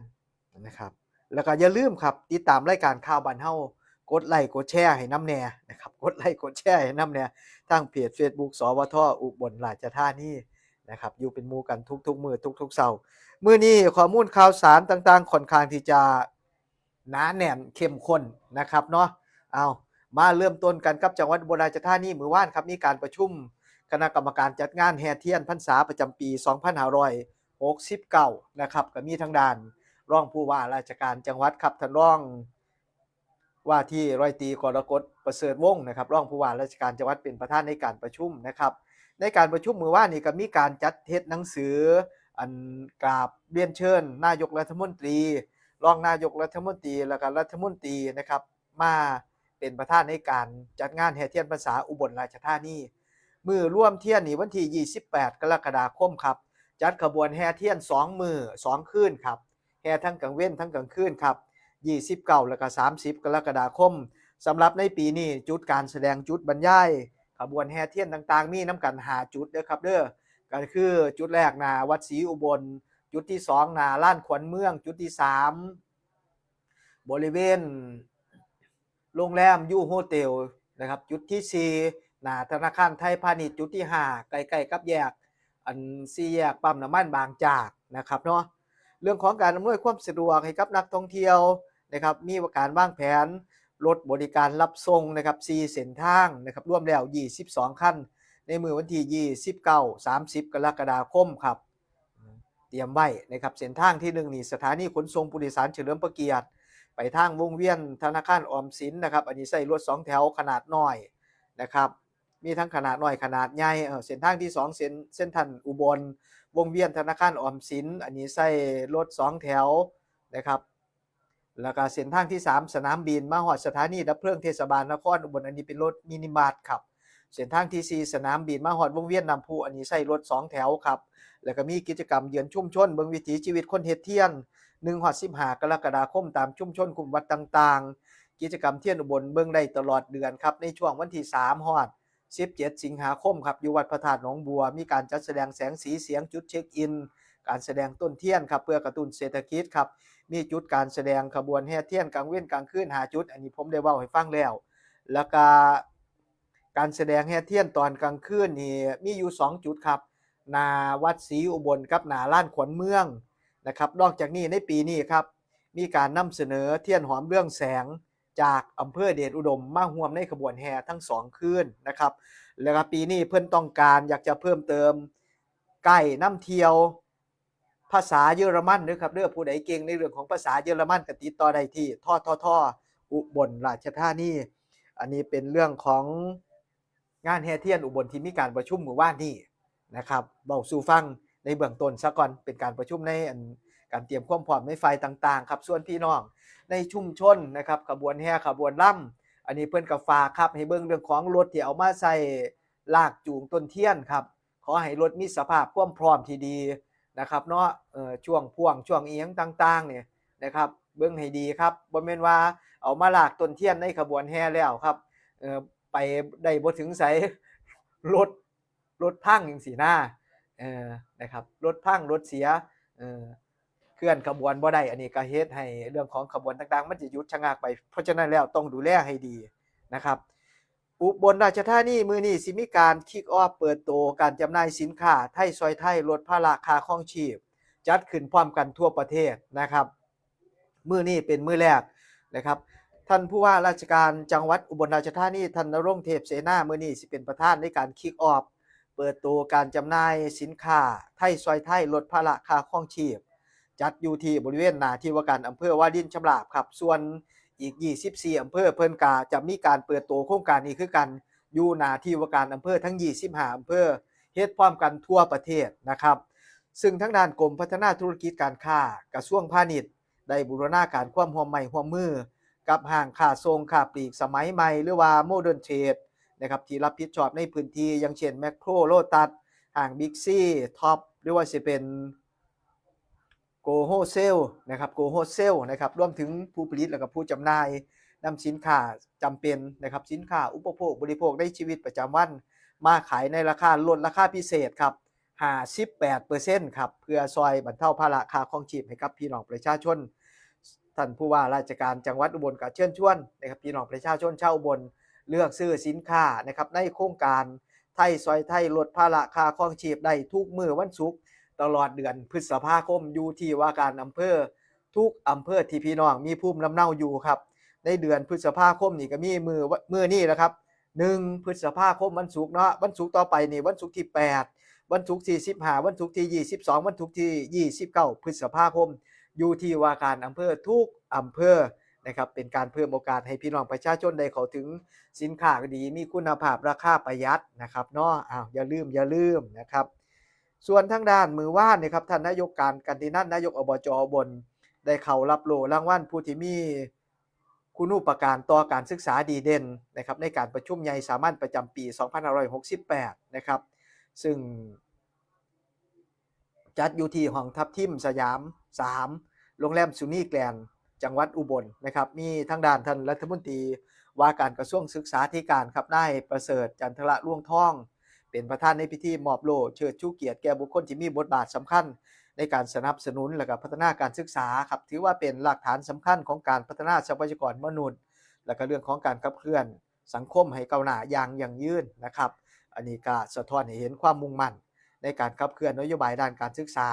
นะครับ แล้วก็อย่าลืมครับ ติดตามรายการข่าวบ้านเฮา กดไลค์กดแชร์ให้นำแหน่นะครับ กดไลค์กดแชร์ให้นำแหน่ ทางเพจ Facebook สวท อุบลราชธานีนะครับ อยู่เป็นหมู่กันทุกๆมื้อทุกๆเช้า มื้อนี้ข้อมูลข่าวสารต่างๆค่อนข้างที่จะหนาแน่นเข้มข้นนะครับเนาะ เอา มาเริ่มต้นกันกับจังหวัดอุบลราชธานี มื้อวานครับ มีการประชุมคณะกรรมการจัดงานแห่เทียนพรรษาประจำปี สองพันห้าร้อยหกสิบเก้า นะครับ ก็มีทางด้านรองผู้ว่าราชการจังหวัดครับ ท่านรองว่าที่ร้อยตรีกรกฎประเสริฐวงศ์นะครับ รองผู้ว่าราชการจังหวัดเป็นประธานในการประชุมนะครับ ในการประชุมมื้อวานนี้ก็มีการจัดเฮ็ดหนังสือ อันกราบเรียนเชิญนายกรัฐมนตรี รองนายกรัฐมนตรี แล้วก็รัฐมนตรีนะครับ มาเป็นประธานในการจัดงานแห่เทียนพรรษาอุบลราชธานี มื้อรวมเทียนนี่วันที่ ยี่สิบแปด กรกฎาคมครับ จัดขบวนแห่เทียนสองมื้อสองคืนครับ แห่ทั้งกลางเว็นทั้งกลางคืนครับ ยี่สิบเก้า แล้วก็ สามสิบ กรกฎาคม สำหรับในปีนี้จุดการแสดง จุดบรรยาย ขบวนแห่เทียนต่างๆ มีนำกันห้าจุดเด้อครับเด้อ ก็คือจุดแรกหน้าวัดศรีอุบล จุดที่สองหน้าลานขวัญเมือง จุดที่สามบริเวณโรงแรมยูโฮเทลนะครับ จุดที่สี่หน้าธนาคารไทยพาณิชย์ จุดที่ห้าใกล้ๆกับแยก อันสี่แยกปั๊มน้ำมันบางจากนะครับเนาะ เรื่องของการอำนวยความสะดวกให้กับนักท่องเที่ยวนะครับ มีการวางแผนรถบริการรับส่งนะครับ สี่เส้นทางนะครับ รวมแล้ว ยี่สิบสองคัน ในมื้อวันที่ ยี่สิบเก้า สามสิบ กรกฎาคมครับ เตรียมไว้นะครับ เส้นทางที่หนึ่งนี่ สถานีขนส่งผู้โดยสารเฉลิมพระเกียรติ ไปทางวงเวียนธนาคารออมสินนะครับ อันนี้ใช้รถสองแถวขนาดน้อยนะครับ มีทั้งขนาดน้อยขนาดใหญ่ เอ่อ เส้นทางที่สอง เส้น เส้นทรัลอุบล วงเวียนธนาคารออมสิน อันนี้ใช้รถสองแถวนะครับ แล้วก็เส้นทางที่สาม สนามบินมาฮอดสถานีดับเพลิงเทศบาลนครอุบล อันนี้เป็นรถมินิบัสครับ เส้นทางที่สี่ สนามบินมาฮอดวงเวียนน้ำพุ อันนี้ใช้รถสองแถวครับ แล้วก็มีกิจกรรมเยือนชุมชน เบิ่งวิถีชีวิตคนเฮ็ดเทียน หนึ่งฮอดสิบห้ากรกฎาคม ตามชุมชนคุ้มวัดต่างๆ กิจกรรมเทียนอุบลเบิ่งได้ตลอดเดือนครับ ในช่วงวันที่สามฮอดสิบเจ็ดสิงหาคมครับ อยู่วัดพระธาตุหนองบัว มีการจัดแสดงแสงสีเสียง จุดเช็คอิน การแสดงต้นเทียนครับ เพื่อกระตุ้นเศรษฐกิจครับ มีจุดการแสดงขบวนแห่เทียนกลางเว็นกลางคืนห้าจุด อันนี้ผมได้เว้าให้ฟังแล้ว แล้วก็การแสดงแห่เทียนตอนกลางคืนนี่มีอยู่สองจุดครับ หน้าวัดศรีอุบลกับหน้าลานขวัญเมืองนะครับ นอกจากนี้ในปีนี้ครับ มีการนำเสนอเทียนหอมเรืองแสงจากอำเภอเดชอุดมมาร่วมในขบวนแห่ทั้งสองคืนนะครับ แล้วก็ปีนี้เพิ่นต้องการอยากจะเพิ่มเติมไกด์นำเที่ยวภาษาเยอรมันเด้อครับเด้อ ผู้ใดเก่งในเรื่องของภาษาเยอรมันก็ติดต่อได้ที่ ททท อุบลราชธานี อันนี้เป็นเรื่องของงานแห่เทียนอุบลที่มีการประชุมมื้อวานนี้นะครับ เว้าสู่ฟังในเบื้องต้นซะก่อน เป็นการประชุมในอันการเตรียมความพร้อมในฝ่ายต่างๆครับ ส่วนพี่น้องในชุมชนนะครับ ขบวนแห่ขบวนลำ อันนี้เพิ่นก็ฝากครับ ให้เบิ่งเรื่องของรถที่เอามาใช้ลากจูงต้นเทียนครับ ขอให้รถมีสภาพความพร้อมที่ดีนะครับเนาะ เอ่อ ช่วงพ่วงช่วงอีหยังต่างๆเนี่ยนะครับ เบิ่งให้ดีครับ บ่แม่นว่าเอามาลากต้นเทียนในขบวนแห่แล้วครับ เอ่อ ไปได้บ่ถึงไส รถ รถพังจังซี้นะ เอ่อ นะครับ รถพัง รถเสีย เอ่อ เคลื่อนขบวนบ่ได้ อันนี้ก็เฮ็ดให้เรื่องของขบวนต่างๆ มันจะหยุดชะงักไป เพราะฉะนั้นแล้วต้องดูแลให้ดีนะครับ อุบลราชธานีมื้อนี้สิมีการ kick off เปิดโตการจำหน่ายสินค้าไทยซอยไทย ลดภาระค่าครองชีพ จัดขึ้นพร้อมกันทั่วประเทศนะครับ มื้อนี้เป็นมื้อแรกนะครับ ท่านผู้ว่าราชการจังหวัดอุบลราชธานี ท่านณรงค์ เทพเสนา มื้อนี้สิเป็นประธานในการ kick off เปิดโตการจำหน่ายสินค้าไทยซอยไทย ลดภาระค่าครองชีพ จัดอยู่ที่บริเวณหน้าที่ว่าการอำเภอวารินชำราบครับ ส่วนอีก ยี่สิบสี่ อำเภอ เพิ่นก็จะมีการเปิดโตโครงการนี้คือกัน อยู่หน้าที่ว่าการอำเภอทั้ง ยี่สิบห้า อำเภอ เฮ็ดพร้อมกันทั่วประเทศนะครับ ซึ่งทางด้านกรมพัฒนาธุรกิจการค้ากระทรวงพาณิชย์ ได้บูรณาการความร่วมไม้ร่วมมือ กับห้างค้าส่งค้าปลีกสมัยใหม่ หรือว่า Modern Trade นะครับ ที่รับผิดชอบในพื้นที่ อย่างเช่น แมคโคร โลตัส ห้าง Big C Top หรือว่าสิเป็น Go Wholesale นะครับ Go Wholesale นะครับ รวมถึงผู้ผลิตและก็ผู้จำหน่าย นำสินค้าจำเป็นนะครับ สินค้าอุปโภคบริโภคในชีวิตประจำวัน มาขายในราคาลดราคาพิเศษครับ ห้าสิบแปดเปอร์เซ็นต์ ครับ เพื่อซอยบรรเทาภาระค่าครองชีพให้กับพี่น้องประชาชน ท่านผู้ว่าราชการจังหวัดอุบลก็เชิญชวนนะครับ พี่น้องประชาชนชาวอุบลเลือกซื้อสินค้านะครับ ในโครงการไทยซอยไทย ลดภาระค่าครองชีพได้ทุกมื้อวันศุกร์ตลอดเดือนพฤษภาคม อยู่ที่ว่าการอำเภอทุกอำเภอที่พี่น้องมีภูมิลำเนาอยู่ครับ ในเดือนพฤษภาคมนี่ก็มีมื้อมื้อนี้แหละครับ หนึ่งพฤษภาคมวันศุกร์เนาะ วันศุกร์ต่อไปนี่วันศุกร์ที่แปด วันศุกร์ที่สิบห้า วันศุกร์ที่ยี่สิบสอง วันศุกร์ที่ยี่สิบเก้าพฤษภาคม อยู่ที่ว่าการอำเภอทุกอำเภอนะครับ เป็นการเพิ่มโอกาสให้พี่น้องประชาชนได้เข้าถึงสินค้าดี มีคุณภาพราคาประหยัดนะครับเนาะ อ้าว อย่าลืม อย่าลืมนะครับ ส่วนทางด้านมื้อวานนี่ครับ ท่านนายกการกันตินัน นายกอบจอุบล ได้เข้ารับโล่รางวัลผู้ที่มีคุณูปการต่อการศึกษาดีเด่นนะครับ ในการประชุมใหญ่สามัญประจำปีสองพันห้าร้อยหกสิบแปดนะครับ ซึ่งจัดอยู่ที่ห้องทับทิมสยามสาม โรงแรมสุนีแกรนด์ จังหวัดอุบลนะครับ มีทางด้านท่านรัฐมนตรีว่าการกระทรวงศึกษาธิการครับ นายประเสริฐ จันทระลวงทอง เป็นประธานในพิธีมอบโล่เชิดชูเกียรติแก่บุคคลที่มีบทบาทสำคัญในการสนับสนุนและก็พัฒนาการศึกษาครับ ถือว่าเป็นรากฐานสำคัญของการพัฒนาทรัพยากรมนุษย์ และก็เรื่องของการขับเคลื่อนสังคมให้ก้าวหน้าอย่างยั่งยืนนะครับ อันนี้ก็สะท้อนให้เห็นความมุ่งมั่นในการขับเคลื่อนนโยบายด้านการศึกษา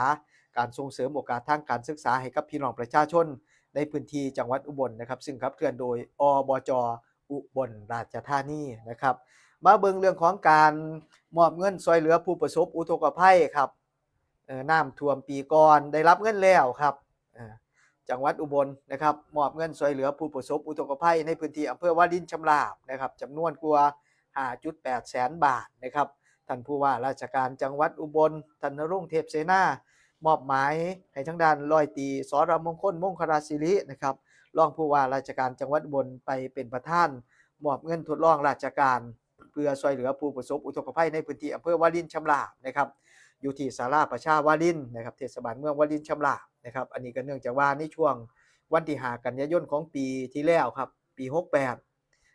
การส่งเสริมโอกาสทางการศึกษาให้กับพี่น้องประชาชนในพื้นที่จังหวัดอุบลนะครับ ซึ่งขับเคลื่อนโดย อบจ อุบลราชธานีนะครับ มาเบิ่งเรื่องของการมอบเงินซอยเหลือผู้ประสบอุทกภัยครับ เอ่อ น้ำท่วมปีก่อนได้รับเงินแล้วครับ เอ่อ จังหวัดอุบลนะครับ มอบเงินซอยเหลือผู้ประสบอุทกภัยในพื้นที่อำเภอวารินชำราบนะครับ จำนวนกว่าห้าจุดแปดแสนบาทนะครับ ท่านผู้ว่าราชการจังหวัดอุบล ท่านณรงค์ เทพเสนา มอบหมายให้ทางด้านร้อยตรี สรมงคล มงคลสิรินะครับ รองผู้ว่าราชการจังหวัดอุบลไปเป็นประธานมอบเงินทดลองราชการ เพื่อซอยเหลือผู้ประสบอุทกภัยในพื้นที่อำเภอวารินชำราบนะครับ อยู่ที่ศาลาประชาวารินนะครับ เทศบาลเมืองวารินชำราบนะครับ อันนี้ก็เนื่องจากว่าในช่วงวันที่ห้ากันยายนของปีที่แล้วครับ ปีหกแปด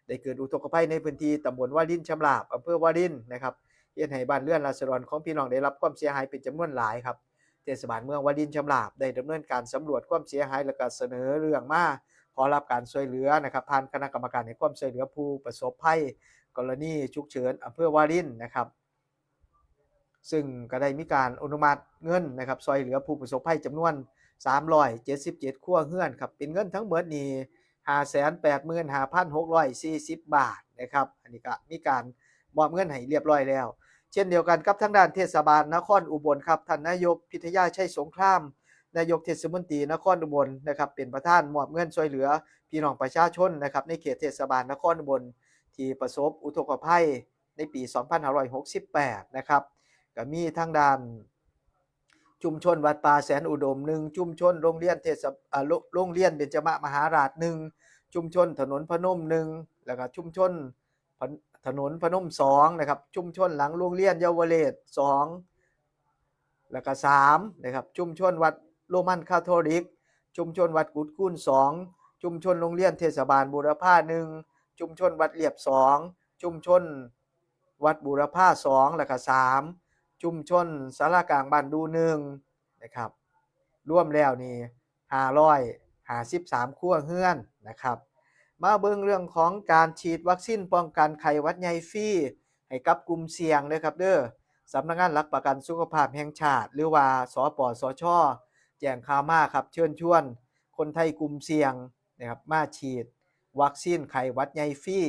ได้เกิดอุทกภัยในพื้นที่ตำบลวารินชำราบ อำเภอวารินนะครับ เฮ็ดให้บ้านเรือนราษฎรของพี่น้องได้รับความเสียหายเป็นจำนวนหลายครับ เทศบาลเมืองวารินชำราบได้ดำเนินการสำรวจความเสียหาย และก็เสนอเรื่องมาขอรับการช่วยเหลือนะครับ ผ่านคณะกรรมการให้ความช่วยเหลือผู้ประสบภัยกรณีฉุกเฉินอำเภอวารินนะครับ ซึ่งก็ได้มีการอนุมัติเงินนะครับ ช่วยเหลือผู้ประสบภัยจำนวนสามร้อยเจ็ดสิบเจ็ดครัวเรือนครับ เป็นเงินทั้งหมดนี่ห้าแสนแปดหมื่นห้าพันหกร้อยสี่สิบบาทนะครับ อันนี้ก็มีการมอบเงินให้เรียบร้อยแล้ว เช่นเดียวกันกับทางด้านเทศบาลนครอุบลครับ ท่านนายกพิทยาชัยสงคราม นายกเทศมนตรีนครอุบลนะครับ เป็นประธานมอบเงินช่วยเหลือพี่น้องประชาชนนะครับ ในเขตเทศบาลนครอุบลที่ประสบอุทกภัยในปีสองพันห้าร้อยหกสิบแปดนะครับ ก็มีทางด้านชุมชนวัดป่าแสนอุดมหนึ่งชุมชน โรงเรียนเทศบ- อ่า โร- โรงเรียนเบญจมมหาราชหนึ่งชุมชนถนนพนมหนึ่ง แล้วก็ชุมชนพน- ถนนพนมสองนะครับ ชุมชนหลังโรงเรียนเยาวเรศสอง แล้วก็สามนะครับ ชุมชนวัดโรมันคาทอลิก ชุมชนวัดกุดคูณสอง ชุมชนโรงเรียนเทศบาลบูรพาหนึ่ง ชุมชนวัดเลียบสอง ชุมชนวัดบูรพาสอง แล้วก็สาม ชุมชนศาลากลางบ้านดูหนึ่งนะครับ รวมแล้วนี่ห้าร้อยห้าสิบสามครัวเรือนนะครับ มาเบิ่งเรื่องของการฉีดวัคซีนป้องกันไข้หวัดใหญ่ฟรีให้กับกลุ่มเสี่ยงเด้อครับเด้อ สำนักงานหลักประกันสุขภาพแห่งชาติ หรือว่า สปสช แจ้งข่าวมาครับ เชิญชวนคนไทยกลุ่มเสี่ยงนะครับ มาฉีดวัคซีนไข้หวัดใหญ่ฟรี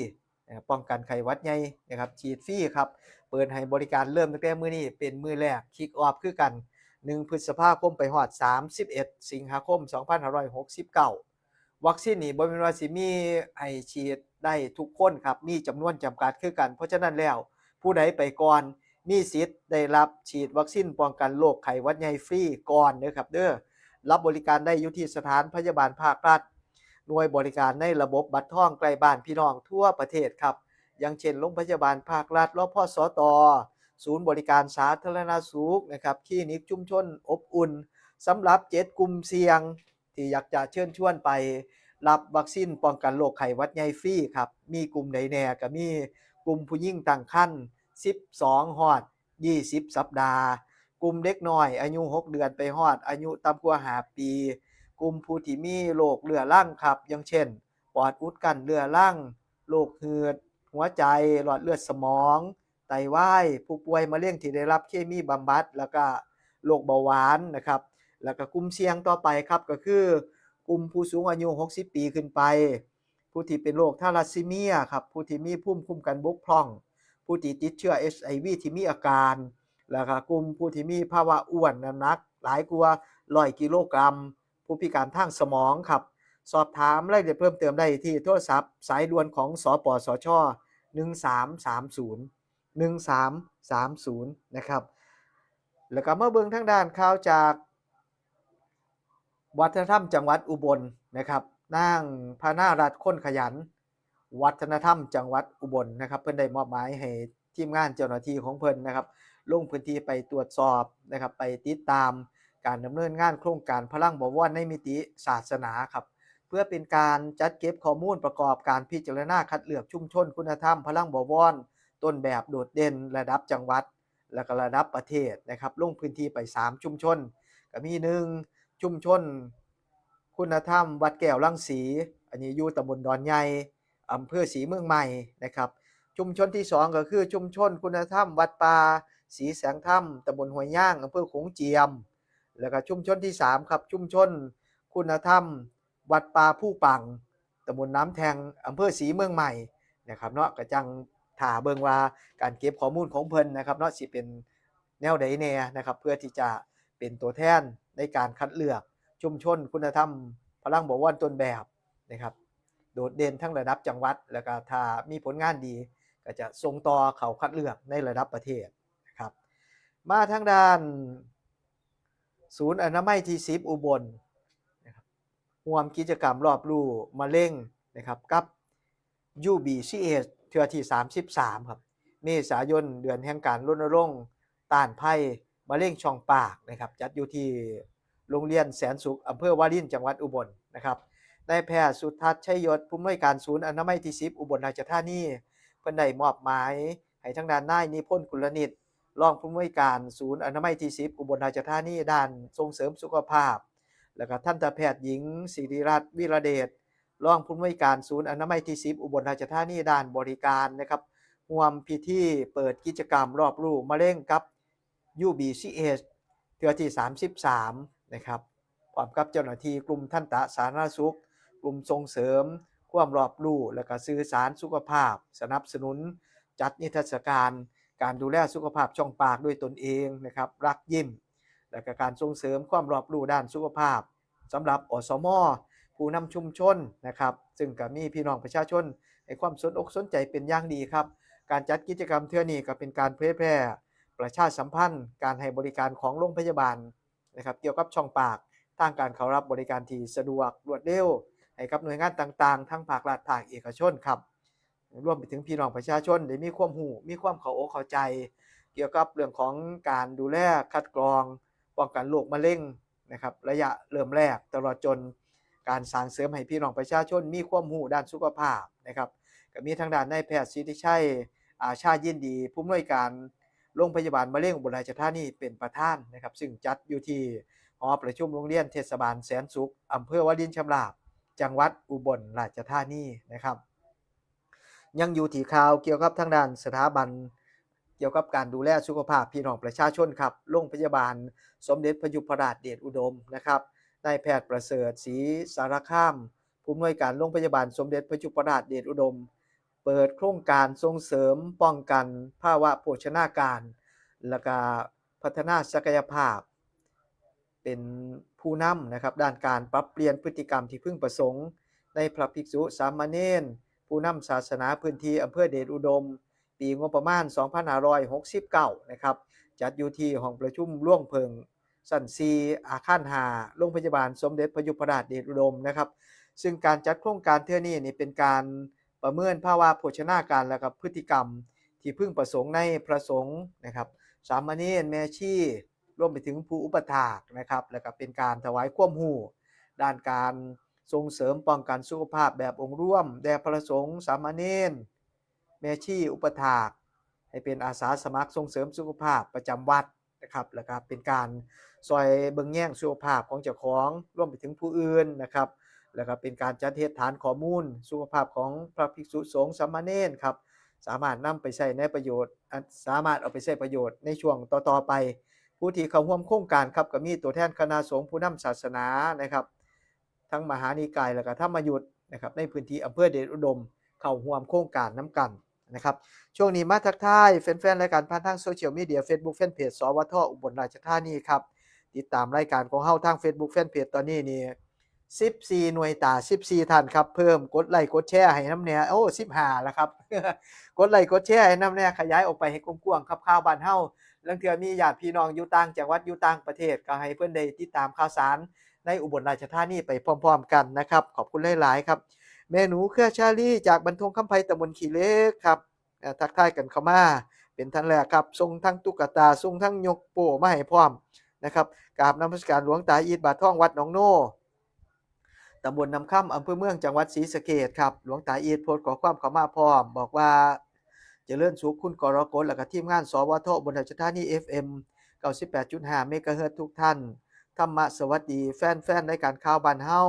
นะครับ ป้องกันไข้หวัดใหญ่นะครับ ฉีดฟรีครับ เปิดให้บริการเริ่มตั้งแต่มื้อนี้เป็นมื้อแรก คิกออฟคือกัน หนึ่งพฤษภาคมไปฮอดสามสิบเอ็ดสิงหาคมสองพันห้าร้อยหกสิบเก้า วัคซีนนี่บ่แม่นว่าสิมีให้ฉีดได้ทุกคนครับ มีจำนวนจำกัดคือกัน เพราะฉะนั้นแล้ว ผู้ใดไปก่อน มีสิทธิ์ได้รับฉีดวัคซีนป้องกันโรคไข้หวัดใหญ่ฟรีก่อนเด้อครับเด้อ รับบริการได้อยู่ที่สถานพยาบาลภาครัฐ หน่วยบริการในระบบบัตรทองใกล้บ้านพี่น้องทั่วประเทศครับ อย่างเช่น โรงพยาบาลภาครัฐ รพสต ศูนย์บริการสาธารณสุขนะครับ คลินิกชุมชนอบอุ่น สำหรับเจ็ดกลุ่มเสี่ยง ที่อยากจะเชิญชวนไป รับวัคซีนป้องกันโรคไข้หวัดใหญ่ฟรีครับ มีกลุ่มใดแหน่ ก็มีกลุ่มผู้หญิงตั้งครรภ์ สิบสอง ฮอด ยี่สิบ สัปดาห์ กลุ่มเด็กน้อยอายุ หก เดือนไปฮอดอายุต่ำกว่า ห้า ปี กลุ่มผู้ที่มีโรคเรื้อรังครับ อย่างเช่น ปอดอุดกั้นเรื้อรัง โรคหืด หัวใจ หลอดเลือดสมอง ไตวาย ผู้ป่วยมะเร็งที่ได้รับเคมีบำบัด แล้วก็โรคเบาหวานนะครับ แล้วก็กลุ่มเสี่ยงต่อไปครับ ก็คือกลุ่มผู้สูงอายุ หกสิบ ปีขึ้นไป ผู้ที่เป็นโรคทาลัสซีเมียครับ ผู้ที่มีภูมิคุ้มกันบกพร่อง ผู้ที่ติดเชื้อ เอช ไอ วี ที่มีอาการ แล้วก็กลุ่มผู้ที่มีภาวะอ้วนน้ำหนักหลายกว่า ร้อย กิโลกรัม ผู้พิการทางสมองครับ สอบถามรายละเอียดเพิ่มเติมได้ที่โทรศัพท์สายด่วนของ สปสช หนึ่งสามสามศูนย์ หนึ่งสามสามศูนย์ นะครับ แล้วก็มาเบิ่งทางด้านข่าวจากวัฒนธรรมจังหวัดอุบลนะครับ นางพนารัตน์ คนขยัน วัฒนธรรมจังหวัดอุบลนะครับ เพิ่นได้มอบหมายให้ทีมงานเจ้าหน้าที่ของเพิ่นนะครับ ลงพื้นที่ไปตรวจสอบนะครับ ไปติดตามการดำเนินงานโครงการพลังบวรในมิติศาสนาครับ เพื่อเป็นการจัดเก็บข้อมูลประกอบการพิจารณาคัดเลือกชุมชนคุณธรรมพลังบวร ต้นแบบโดดเด่นระดับจังหวัด และก็ระดับประเทศนะครับ ลงพื้นที่ไป สาม ชุมชน ก็มี หนึ่ง ชุมชนคุณธรรมวัดแก้วรังสี อันนี้อยู่ตำบลดอนใหญ่ อำเภอศรีเมืองใหม่นะครับ ชุมชนที่ สอง ก็คือชุมชนคุณธรรมวัดป่าศรีแสงธรรม ตำบลห้วยยาง อำเภอโขงเจียม แล้วก็ชุมชนที่ สาม ครับ ชุมชนคุณธรรมวัดป่าภูปัง ตำบลน้ำแทง อำเภอศรีเมืองใหม่นะครับเนาะ ก็จั่งถ่าเบิ่งว่าการเก็บข้อมูลของเพิ่นนะครับเนาะ สิเป็นแนวใดแหน่นะครับ เพื่อที่จะเป็นตัวแทนในการคัดเลือกชุมชนคุณธรรมพลังบวรต้นแบบนะครับ โดดเด่นทั้งระดับจังหวัด แล้วก็ถ้ามีผลงานดี ก็จะส่งต่อเข้าคัดเลือกในระดับประเทศนะครับ มาทางด้านศูนย์อนามัยที่ สิบ อุบลนะครับ ร่วมกิจกรรมรอบรู้มะเร็งนะครับ กับ ยู บี ซี เอช เทื่อที่ สามสิบสาม ครับ เมษายน เดือนแห่งการรณรงค์ต้านภัยมะเร็งช่องปากนะครับ จัดอยู่ที่โรงเรียนแสนสุข อำเภอวาริน จังหวัดอุบลนะครับ นายแพทย์สุทัศน์ ชัยยศ ผู้อำนวยการศูนย์อนามัยที่ สิบ อุบลราชธานี เพิ่นได้มอบหมายให้ทางด้านนายนิพนธ์ กุลนิต รองผู้อำนวยการศูนย์อนามัยที่ สิบ อุบลราชธานี ด้านส่งเสริมสุขภาพ แล้วก็ทันตแพทย์หญิง ศิริรัตน์ วิระเดช รองผู้อำนวยการศูนย์อนามัยที่ สิบ อุบลราชธานี ด้านบริการนะครับ ร่วมพิธีเปิดกิจกรรมรอบรู้มะเร็งกับ ยู บี ซี เอช เทื่อที่ สามสิบสาม นะครับ พร้อมกับเจ้าหน้าที่กลุ่มทันตสาธารณสุข กลุ่มส่งเสริมความรอบรู้ และก็สื่อสารสุขภาพ สนับสนุนจัดนิทรรศการการดูแลสุขภาพช่องปากด้วยตนเองนะครับ รักยิ้ม และก็การส่งเสริมความรอบรู้ด้านสุขภาพสำหรับ อสม ผู้นำชุมชนนะครับ ซึ่งก็มีพี่น้องประชาชนให้ความสนอกสนใจเป็นอย่างดีครับ การจัดกิจกรรมเทื่อนี้ก็เป็นการเผยแพร่ประชาสัมพันธ์การให้บริการของโรงพยาบาลนะครับ เกี่ยวกับช่องปาก ทางการเข้ารับบริการที่สะดวกรวดเร็ว ให้กับหน่วยงานต่างๆ ทั้งภาครัฐ ภาคเอกชนครับ รวมไปถึงพี่น้องประชาชนได้มีความรู้ มีความเข้าอกเข้าใจ เกี่ยวกับเรื่องของการดูแลคัดกรองป้องกันโรคมะเร็งนะครับ ระยะเริ่มแรก ตลอดจนการสร้างเสริมให้พี่น้องประชาชนมีความรู้ด้านสุขภาพนะครับ ก็มีทางด้านนายแพทย์สิทธิชัย อาชายินดี ผู้อำนวยการโรงพยาบาลมะเร็งอุบลราชธานีเป็นประธานนะครับ ซึ่งจัดอยู่ที่หอประชุมโรงเรียนเทศบาลแสนสุข อำเภอวารินชำราบ จังหวัดอุบลราชธานีนะครับ ยังอยู่ที่ข่าวเกี่ยวกับทางด้านสถาบันเกี่ยวกับการดูแลสุขภาพพี่น้องประชาชนครับ โรงพยาบาลสมเด็จพระยุพราชเดชอุดมนะครับ นายแพทย์ประเสริฐ ศรีสารคาม ผู้อำนวยการโรงพยาบาลสมเด็จพระยุพราชเดชอุดม เปิดโครงการส่งเสริมป้องกันภาวะโภชนาการ และก็พัฒนาศักยภาพ เป็นผู้นำนะครับ ด้านการปรับเปลี่ยนพฤติกรรมที่พึงประสงค์ ในพระภิกษุสามเณร ผู้นำศาสนาพื้นที่อำเภอเดชอุดม ปีงบประมาณ สองพันห้าร้อยหกสิบเก้า นะครับ จัดอยู่ที่ห้องประชุมหลวงเพิ่งชั้น สี่ อาคาร ห้า โรงพยาบาลสมเด็จพระยุพราชเดชอุดมนะครับ ซึ่งการจัดโครงการเทื่อนี้นี่เป็นการประเมินภาวะโภชนาการและกับพฤติกรรมที่พึงประสงค์ในพระสงฆ์นะครับ สามเณร แม่ชี รวมไปถึงผู้อุปัฏฐากนะครับ แล้วก็เป็นการถวายความรู้ด้านการ ส่งเสริมป้องกันสุขภาพแบบองค์รวมแด่พระสงฆ์สามเณร แม่ชีอุปัฏฐาก ให้เป็นอาสาสมัครส่งเสริมสุขภาพประจำวัดนะครับ แล้วก็เป็นการซอยเบิ่งแยงสุขภาพของเจ้าของรวมไปถึงผู้อื่นนะครับ แล้วก็เป็นการจัดเฮ็ดฐานข้อมูลสุขภาพของพระภิกษุสงฆ์สามเณรครับ สามารถนำไปใช้ในประโยชน์อ่ะสามารถเอาไปใช้ประโยชน์ในช่วงต่อๆไป ผู้ที่เข้าร่วมโครงการครับก็มีตัวแทนคณะสงฆ์ผู้นำศาสนานะครับ ทั้งมหานิกายแล้วก็ธรรมยุตนะครับ ในพื้นที่อำเภอเดชอุดมเข้าร่วมโครงการนำกันนะครับ ช่วงนี้มาทักทายแฟนๆรายการผ่านทางโซเชียลมีเดีย Facebook Fanpage สวทอุบลราชธานีครับ ติดตามรายการของเฮาทาง Facebook Fanpage ตอนนี้นี่สิบสี่หน่วยตาสิบสี่ท่านครับ เพิ่มกดไลค์กดแชร์ให้นำแหน่ โอ้ สิบห้าแล้วครับ กดไลค์กดแชร์ให้นำแหน่ ขยายออกไปให้กว้างๆครับ ข่าวบ้านเฮา ลางเทื่อมีญาติพี่น้องอยู่ต่างจังหวัดอยู่ต่างประเทศ ก็ให้เพิ่นได้ติดตามข่าวสารในอุบลราชธานีไปพร้อมๆกันนะครับ ขอบคุณหลายๆครับ แม่หนูเครือชาลีจากบ้านท่งคำไพ ตำบลขี้เหล็กครับ เอ่อ ทักทายกันเข้ามาเป็นท่านแรกครับ ส่งทั้งตุ๊กตา ส่งทั้งยกโป้มาให้พร้อมนะครับ กราบนมัสการหลวงตาอีท บาททอง วัดหนองโน ตำบลน้ำคำ อำเภอเมือง จังหวัดศรีสะเกษครับ หลวงตาอีทโพสต์ข้อความเข้ามาพร้อม บอกว่า เจริญสุขคุณกรกฎ แล้วก็ทีมงาน สวทอุบลราชธานี เอฟเอ็ม เก้าสิบแปดจุดห้า เมกะเฮิรตซ์ทุกท่าน ธรรมะสวัสดีแฟนๆรายการข่าวบ้านเฮา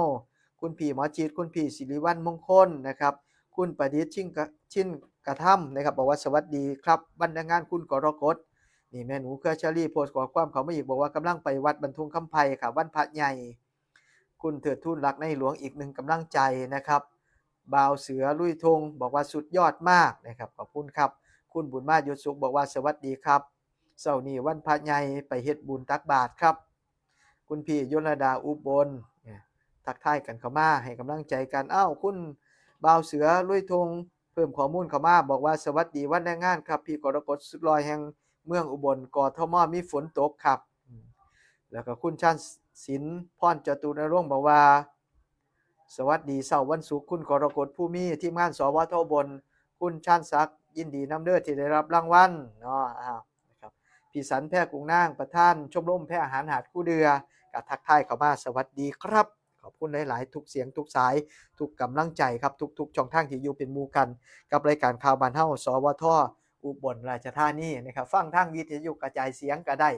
คุณพี่หมอจิต คุณพี่สิริวัลย์มงคลนะครับ คุณประดิษฐ์ ชินกะ ชินกะธรรมนะครับ บอกว่าสวัสดีครับ วันแรงงานคุณกรกฎ นี่แม่หนูเครือชาลีโพสต์ข้อความเข้ามาอีก บอกว่ากำลังไปวัดบ้านท่งคำไพครับ วันพระใหญ่ คุณเถิดทูนรักในหลวงอีกหนึ่งกำลังใจนะครับ บ่าวเสือลุยธงบอกว่าสุดยอดมากนะครับ ขอบคุณครับ คุณบุญมาศ ยศสุข บอกว่าสวัสดีครับ เช้านี้วันพระใหญ่ไปเฮ็ดบุญตักบาตรครับ คุณพี่ยลดา อุบลเนี่ยทักทายกันเข้ามาให้กำลังใจกัน อ้าว คุณบ่าวเสือลุยธงเพิ่มข้อมูลเข้ามา บอกว่าสวัสดีวันแรงงานครับ พี่กรกฎ สุดหล่อแห่งเมืองอุบล กทม มีฝนตกครับ อืม แล้วก็คุณชาญศิลป์ พรจตุนรงค์ บอกว่า สวัสดีเช้าวันศุกร์คุณกรกฎ ภูมิ ทีมงาน สวทอุบล คุณชาญศักดิ์ ยินดีนำเด้อที่ได้รับรางวัลเนาะ อ้าว นะครับ พี่สัน แพรกุ้งนาง ประธานชมรมแพรอาหารหาดคูเดือ ก็ทักทายเข้ามา สวัสดีครับ ขอบคุณหลายๆ ทุกเสียงทุกสาย ทุกกำลังใจครับ ทุกๆช่องทางที่อยู่เป็นหมู่กัน กับรายการข่าวบ้านเฮา สวทอุบลราชธานีนะครับ ฟังทางวิทยุกระจายเสียงก็ได้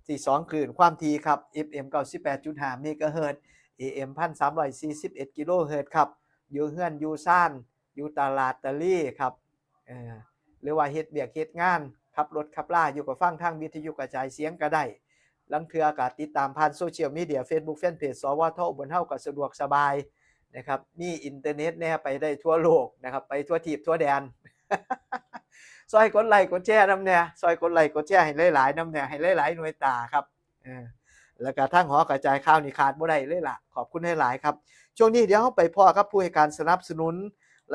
ที่สองคลื่นความถี่ครับ เอฟเอ็ม เก้าสิบแปดจุดห้า เมกะเฮิรตซ์ เอเอ็ม พันสามร้อยสี่สิบเอ็ด กิโลเฮิรตซ์ครับ อยู่เฮือนอยู่ซาน อยู่ตลาดตะลีครับ เอ่อ หรือว่าเฮ็ดเวียกเฮ็ดงาน ขับรถขับลาอยู่ก็ฟังทางวิทยุกระจายเสียงก็ได้ ลางเทื่อก็ติดตามผ่านโซเชียลมีเดีย Facebook Fanpage สวทอุบลเฮาก็สะดวกสบายนะครับ มีอินเทอร์เน็ตแหน่ ไปได้ทั่วโลกนะครับ ไปทั่วทีปทั่วแดน ซอยกดไลค์กดแชร์นำแหน่ ซอยกดไลค์กดแชร์ให้หลายๆนำแหน่ ให้หลายๆหน่วยตาครับ เออ แล้วก็ทางหอกระจายข่าวนี่ขาดบ่ได้เลยล่ะ ขอบคุณหลายๆครับ ช่วงนี้เดี๋ยวเราไปพ้อกับผู้ให้การสนับสนุน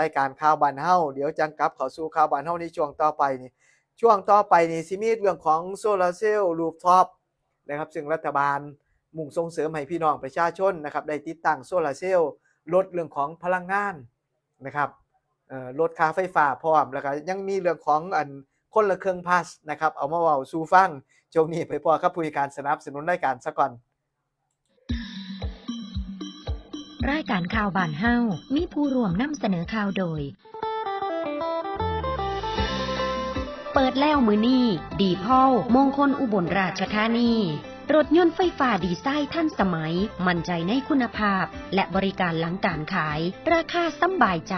รายการข่าวบ้านเฮา เดี๋ยวจั่งกลับเข้าสู่ข่าวบ้านเฮาในช่วงต่อไปนี่ ช่วงต่อไปนี่สิมีเรื่องของโซลาร์เซลล์รูฟท็อปนะครับ ซึ่งรัฐบาลมุ่งส่งเสริมให้พี่น้องประชาชนนะครับ ได้ติดตั้งโซลาร์เซลล์ ลดเรื่องของพลังงานนะครับ เอ่อ ลดค่าไฟฟ้าพร้อม แล้วก็ยังมีเรื่องของอันคนละเครื่องพลัสนะครับ เอามาเว้าสู่ฟัง ช่วงนี้ไปพ้อกับผู้ให้การสนับสนุนรายการซะก่อน รายการข่าวบ้านเฮา มีผู้ร่วมนำเสนอข่าวโดย เปิดแล้วมื้อนี้ ดีพอล มงคลอุบลราชธานี รถยนต์ไฟฟ้าดีไซน์ทันสมัย มั่นใจในคุณภาพ และบริการหลังการขาย ราคาสำบายใจ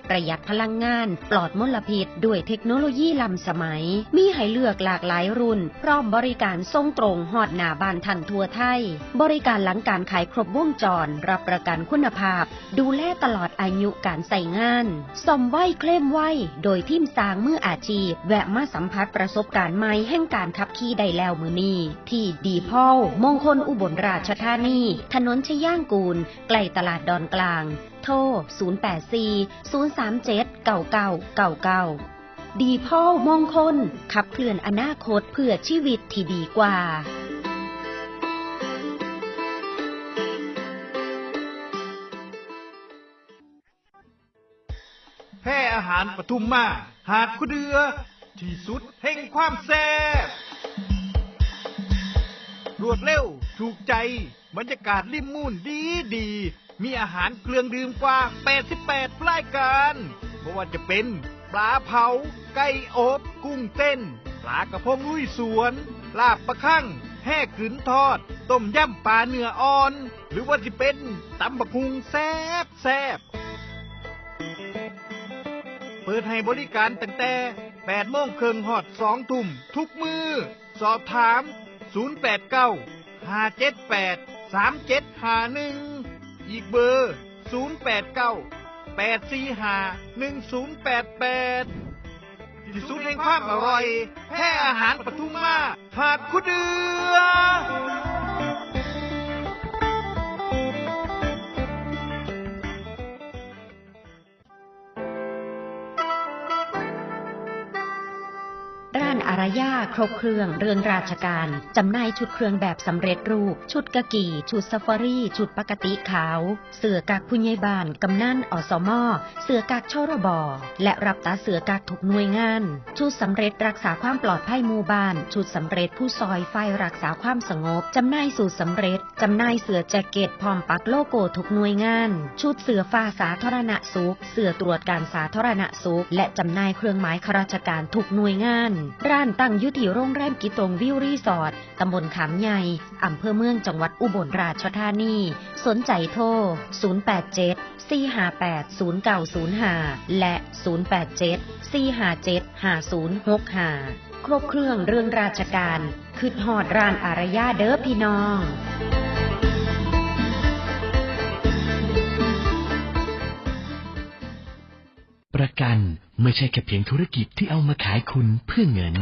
ประหยัดพลังงาน ปลอดมลพิษ ด้วยเทคโนโลยีล้ำสมัย มีให้เลือกหลากหลายรุ่น พร้อมบริการส่งตรงฮอดหน้าบ้านท่านทั่วไทย บริการหลังการขายครบวงจร รับประกันคุณภาพ ดูแลตลอดอายุการใช้งาน ซ่อมไวเคลมไว โดยทีมช่างมืออาชีพ แวะมาสัมผัสประสบการณ์ใหม่แห่งการขับขี่ได้แล้วมื้อนี้ ที่ดีพอล มงคลอุบลราชธานี ถนนชย่างกูล ใกล้ตลาดดอนกลาง โทร ศูนย์แปดสี่ ศูนย์สามเจ็ด เก้าเก้าเก้าเก้า ดีพอล มงคล ขับเคลื่อนอนาคตเพื่อชีวิตที่ดีกว่า แพร่อาหารปทุมมา หาดคูเดือ ที่สุดแห่งความแซ่บ รวดเร็ว ถูกใจ บรรยากาศริมมูลดีดี มีอาหารเครื่องดื่มกว่าแปดสิบแปดรายการ บ่ว่าจะเป็นปลาเผา ไก่อบ กุ้งเต้น ปลากระพงลุยสวน ลาบปลาคั่ง แฮ่กึ๋นทอด ต้มยำปลาเนื้ออ่อน หรือว่าจะเป็นตำบักหุ่งแซ่บแซ่บ เปิดให้บริการตั้งแต่แปดโมงครึ่งฮอดสองทุ่มทุกมื้อ สอบถาม ศูนย์แปดเก้า ห้าเจ็ดแปด สามเจ็ดห้าหนึ่ง อีกเบอร์ ศูนย์แปดเก้า แปดสี่ห้า หนึ่งศูนย์แปดแปด ที่สุดแห่งความอร่อย แฮ่อาหารปทุมมา ขาดคู่เดือ ร้านอารยาครบเครื่องเรื่องราชการ จำหน่ายชุดเครื่องแบบสำเร็จรูป ชุดกากี ชุดซาฟารี ชุดปกติขาว เสื้อกั๊กผู้ใหญ่บ้าน กำนัน อสม เสื้อกั๊ก ชรบ และรับตัดเสื้อกั๊กทุกหน่วยงาน ชุดสำเร็จรักษาความปลอดภัยหมู่บ้าน ชุดสำเร็จผู้ซอยฝ่ายรักษาความสงบ จำหน่ายสูตรสำเร็จ จำหน่ายเสื้อแจ็คเก็ตพร้อมปักโลโก้ทุกหน่วยงาน ชุดเสื้อฟ้าสาธารณสุข เสื้อตรวจการสาธารณสุข และจำหน่ายเครื่องหมายข้าราชการทุกหน่วยงาน ร้านตั้งอยู่ที่โรงแรมกิตงวิวรีสอร์ท ตำบลขามใหญ่ อำเภอเมือง จังหวัดอุบลราชธานี สนใจโทร ศูนย์แปดเจ็ด สี่ห้าแปด ศูนย์เก้าศูนย์ห้า และ ศูนย์แปดเจ็ด สี่ห้าเจ็ด ห้าศูนย์หกห้า ครบเครื่องเรื่องราชการ คิดฮอดร้านอารยาเด้อพี่น้อง ประกันไม่ใช่แค่เพียงธุรกิจที่เอามาขายคุณเพื่อเงิน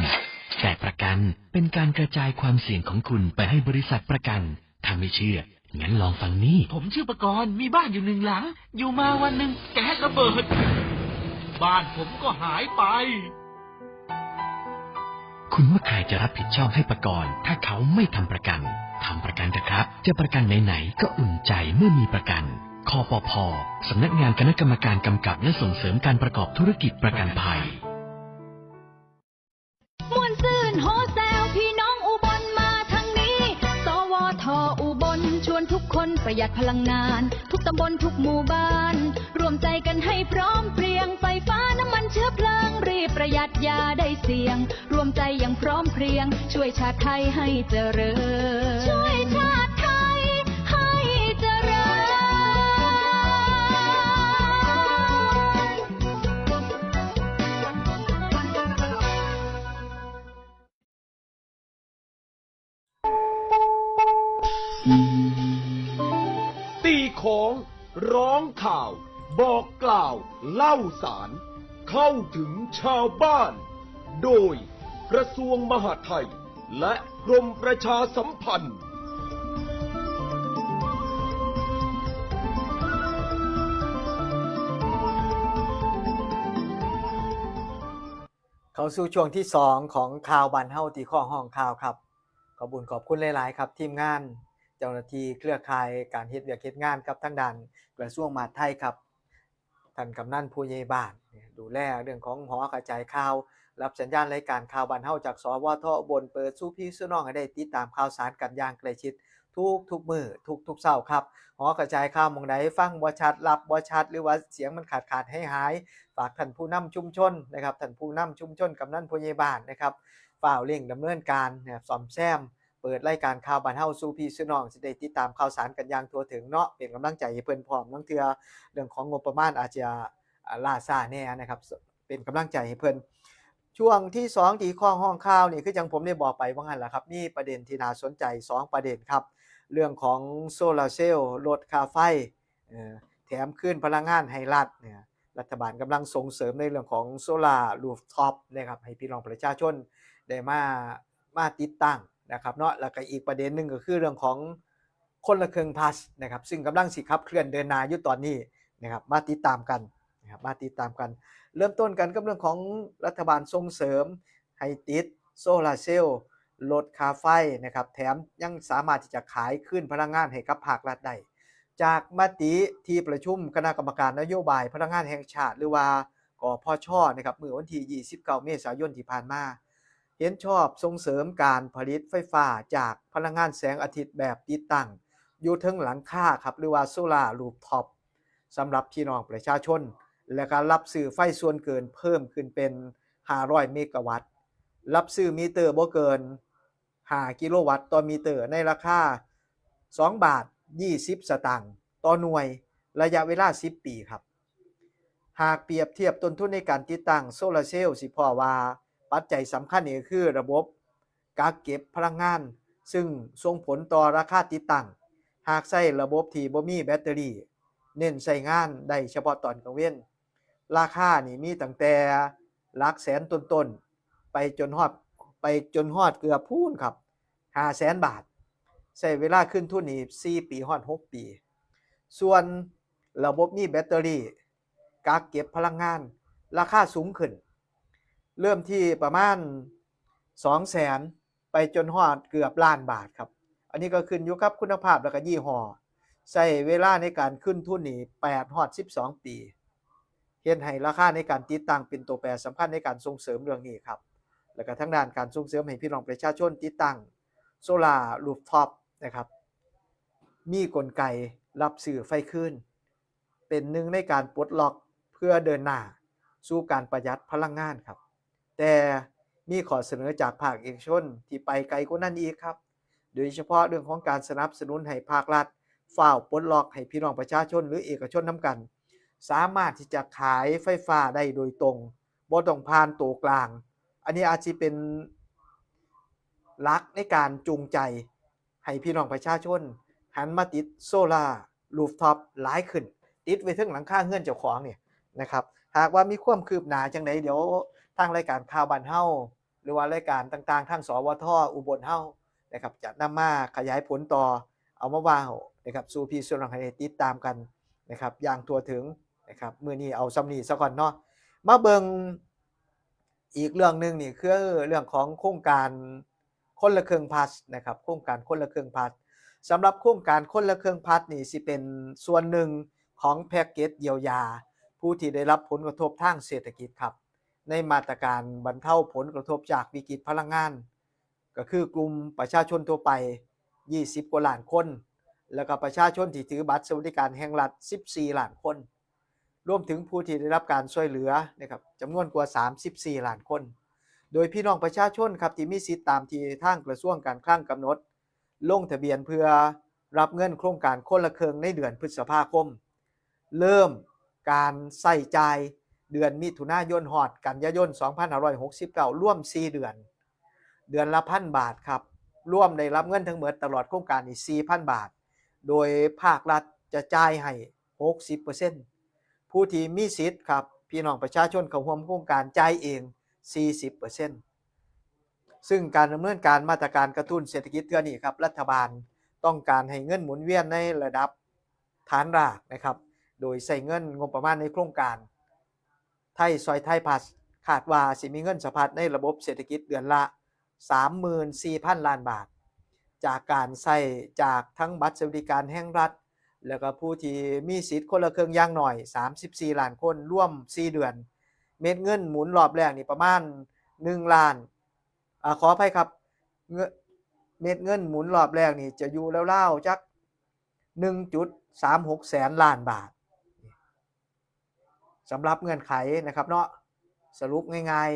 แต่ประกันเป็นการกระจายความเสี่ยงของคุณไปให้บริษัทประกัน ถ้าไม่เชื่อ งั้นลองฟังนี่ ผมชื่อประกรณ์ มีบ้านอยู่หนึ่งหลัง อยู่มาวันหนึ่งแก๊สระเบิด บ้านผมก็หายไป คุณว่าใครจะรับผิดชอบให้ประกรณ์ ถ้าเขาไม่ทำประกัน ทำประกันเถอะครับ จะประกันไหนๆก็อุ่นใจเมื่อมีประกัน คปภ สำนักงานคณะกรรมการกำกับและส่งเสริมการประกอบธุรกิจประกันภัย ม่วนซื่นโฮแซวพี่น้องอุบลมาทางนี้ สวท อุบลชวนทุกคนประหยัดพลังงาน ทุกตำบลทุกหมู่บ้าน รวมใจกันให้พร้อมเพรียง ไฟฟ้าน้ำมันเชื้อเพลิง รีบประหยัดอย่าได้เสี่ยง รวมใจอย่างพร้อมเพรียง ช่วยชาติไทยให้เจริญ ช่วยชาติไทยให้เจริญ ตีของ ร้องข่าว บอกกล่าว เล่าสาร เข้าถึงชาวบ้าน โดยกระทรวงมหาดไทย และกรมประชาสัมพันธ์ เข้าสู่ช่วงที่สองของข่าวบ้านเฮาที่ข้อห้องข่าวครับ ขอบคุณขอบคุณหลายๆครับ ทีมงานเจ้าหน้าที่เครือข่ายการเฮ็ดเวียกเฮ็ดงานกับทางด้านกระทรวงมหาดไทยครับ ท่านกำนันผู้ใหญ่บ้าน ดูแลเรื่องของหอกระจายข่าว รับสัญญาณรายการข่าวบ้านเฮาจาก สวท อุบล เปิดสู่พี่สู่น้องให้ได้ติดตามข่าวสารกันอย่างใกล้ชิด ทุกทุกมื้อทุกทุกเช้าครับ หอกระจายข่าวหม่องใดฟังบ่ชัด รับบ่ชัด หรือว่าเสียงมันขาดขาดหายหาย ฝากท่านผู้นำชุมชนนะครับ ท่านผู้นำชุมชน กำนันผู้ใหญ่บ้านนะครับ ฟ้าวเร่งดำเนินการนะครับ ซ่อมแซม เปิดรายการข่าวบ้านเฮาสู่พี่สู่น้อง สิได้ติดตามข่าวสารกันอย่างทั่วถึงเนาะ เป็นกำลังใจให้เพิ่นพร้อม ลางเทื่อเรื่องของงบประมาณอาจจะ อ่า ล่าช้าแหน่นะครับ เป็นกำลังใจให้เพิ่น ช่วงที่สองที่ข้อห้องข่าวนี่ คือจั่งผมได้บอกไปว่าหั่นล่ะครับ มีประเด็นที่น่าสนใจสองประเด็นครับ เรื่องของโซลาร์เซลล์ ลดค่าไฟ เอ่อ แถมคืนพลังงานให้รัฐเนี่ย รัฐบาลกำลังส่งเสริมในเรื่องของโซลาร์รูฟท็อปนะครับ ให้พี่น้องประชาชนได้มา มาติดตั้งนะครับเนาะ แล้วก็อีกประเด็นหนึ่งก็คือเรื่องของคนละครึ่งพลัสนะครับ ซึ่งกำลังสิขับเคลื่อนเดินหน้าอยู่ตอนนี้นะครับ มาติดตามกันนะครับ มาติดตามกัน เริ่มต้นกันกับเรื่องของรัฐบาลส่งเสริมให้ติดโซลาร์เซลล์ ลดค่าไฟนะครับ แถมยังสามารถที่จะขายคืนพลังงานให้กับภาครัฐได้ จากมติที่ประชุมคณะกรรมการนโยบายพลังงานแห่งชาติ หรือว่า กพช นะครับ เมื่อวันที่ยี่สิบเก้าเมษายนที่ผ่านมา เห็นชอบส่งเสริมการผลิตไฟฟ้าจากพลังงานแสงอาทิตย์แบบติดตั้ง อยู่เทิงหลังคาครับ หรือว่าโซลารูฟท็อป สำหรับพี่น้องประชาชน และก็รับซื้อไฟส่วนเกินเพิ่มขึ้นเป็นห้าร้อยเมกะวัตต์ รับซื้อมิเตอร์บ่เกินห้ากิโลวัตต์ต่อมิเตอร์ ในราคาสองบาทยี่สิบสตางค์ต่อหน่วย ระยะเวลาสิบปีครับ หากเปรียบเทียบต้นทุนในการติดตั้งโซลาร์เซลล์ สิพ้อว่าปัจจัยสำคัญนี่ก็คือระบบกักเก็บพลังงาน ซึ่งส่งผลต่อราคาติดตั้ง หากใช้ระบบที่บ่มีแบตเตอรี่ เน้นใช้งานได้เฉพาะตอนกลางเว็น ราคานี่มีตั้งแต่หลักแสนต้นๆ ไปจนฮอด ไปจนฮอดเกือบพู้นครับ ห้าแสนบาท ใช้เวลาคืนทุนนี่สี่ปีฮอดหกปี ส่วนระบบมีแบตเตอรี่กักเก็บพลังงาน ราคาสูงขึ้น เริ่มที่ประมาณสองแสน ไปจนฮอดเกือบล้านบาทครับ อันนี้ก็ขึ้นอยู่กับคุณภาพแล้วก็ยี่ห้อ ใช้เวลาในการคืนทุนนี่แปดฮอดสิบสองปี เฮ็ดให้ราคาในการติดตั้งเป็นตัวแปรสำคัญในการส่งเสริมเรื่องนี้ครับ แล้วก็ทางด้านการส่งเสริมให้พี่น้องประชาชนติดตั้งโซลารูฟท็อปนะครับ มีกลไกรับซื้อไฟคืน เป็นหนึ่งในการปลดล็อกเพื่อเดินหน้าสู่การประหยัดพลังงานครับ แต่มีข้อเสนอจากภาคเอกชนที่ไปไกลกว่านั้นอีกครับ โดยเฉพาะเรื่องของการสนับสนุนให้ภาครัฐฟ้าวปลดล็อกให้พี่น้องประชาชนหรือเอกชนนำกัน สามารถที่จะขายไฟฟ้าได้โดยตรง บ่ต้องผ่านตัวกลาง อันนี้อาจจะเป็นหลักในการจูงใจให้พี่น้องประชาชนหันมาติดโซลารูฟท็อปหลายขึ้น ติดไว้เทิงหลังคาเฮือนเจ้าของเนี่ยนะครับ หากว่ามีความคืบหน้าจังใดเดี๋ยวทางรายการข่าวบ้านเฮา หรือว่ารายการต่างๆ ทาง สวท อุบลเฮานะครับ จะนำมาขยายผลต่อ เอามาเว้านะครับ สู่พี่สู่น้องให้ได้ติดตามกันนะครับ อย่างทั่วถึงนะครับ มื้อนี้เอาส่ำนี้ซะก่อนเนาะ มาเบิ่งอีกเรื่องหนึ่งนี่คือเรื่องของโครงการคนละครึ่งพลัสนะครับ โครงการคนละครึ่งพลัส สำหรับโครงการคนละครึ่งพลัสนี่สิเป็นส่วนหนึ่งของแพ็กเกจเยียวยา ผู้ที่ได้รับผลกระทบทางเศรษฐกิจครับ ในมาตรการบรรเทาผลกระทบจากวิกฤตพลังงาน ก็คือกลุ่มประชาชนทั่วไปยี่สิบกว่าล้านคน แล้วก็ประชาชนที่ถือบัตรสวัสดิการแห่งรัฐสิบสี่ล้านคน รวมถึงผู้ที่ได้รับการช่วยเหลือนะครับ จำนวนกว่าสามสิบสี่ล้านคน โดยพี่น้องประชาชนครับ ที่มีสิทธิ์ตามที่ทางกระทรวงการคลังกำหนด ลงทะเบียนเพื่อรับเงินโครงการคนละครึ่งในเดือนพฤษภาคม เริ่มการใช้จ่ายเดือนมิถุนายนฮอดกันยายนสองพันห้าร้อยหกสิบเก้า รวมสี่เดือน เดือนละพันบาทครับ รวมได้รับเงินทั้งหมดตลอดโครงการนี่สี่พันบาท โดยภาครัฐจะจ่ายให้หกสิบเปอร์เซ็นต์ ผู้ที่มีสิทธิ์ครับ พี่น้องประชาชนเข้าร่วมโครงการจ่ายเองสี่สิบเปอร์เซ็นต์ ซึ่งการดำเนินการมาตรการกระตุ้นเศรษฐกิจเทื่อนี้ครับ รัฐบาลต้องการให้เงินหมุนเวียนในระดับฐานรากนะครับ โดยใช้เงินงบประมาณในโครงการไทยซอยไทยพลัส คาดว่าสิมีเงินสะพัดในระบบเศรษฐกิจเดือนละสามหมื่นสี่พันล้านบาท จากการใช้จากทั้งบัตรสวัสดิการแห่งรัฐ แล้วก็ผู้ที่มีสิทธิ์คนละครึ่งอย่างน้อยสามสิบสี่ล้านคน รวมสี่เดือน เม็ดเงินหมุนรอบแรกนี่ประมาณหนึ่งล้าน อ่า ขออภัยครับ เงิน เม็ดเงินหมุนรอบแรกนี่จะอยู่ราวๆจักหนึ่งจุดสามหกแสนล้านบาท สำหรับเงื่อนไขนะครับเนาะ สรุปง่าย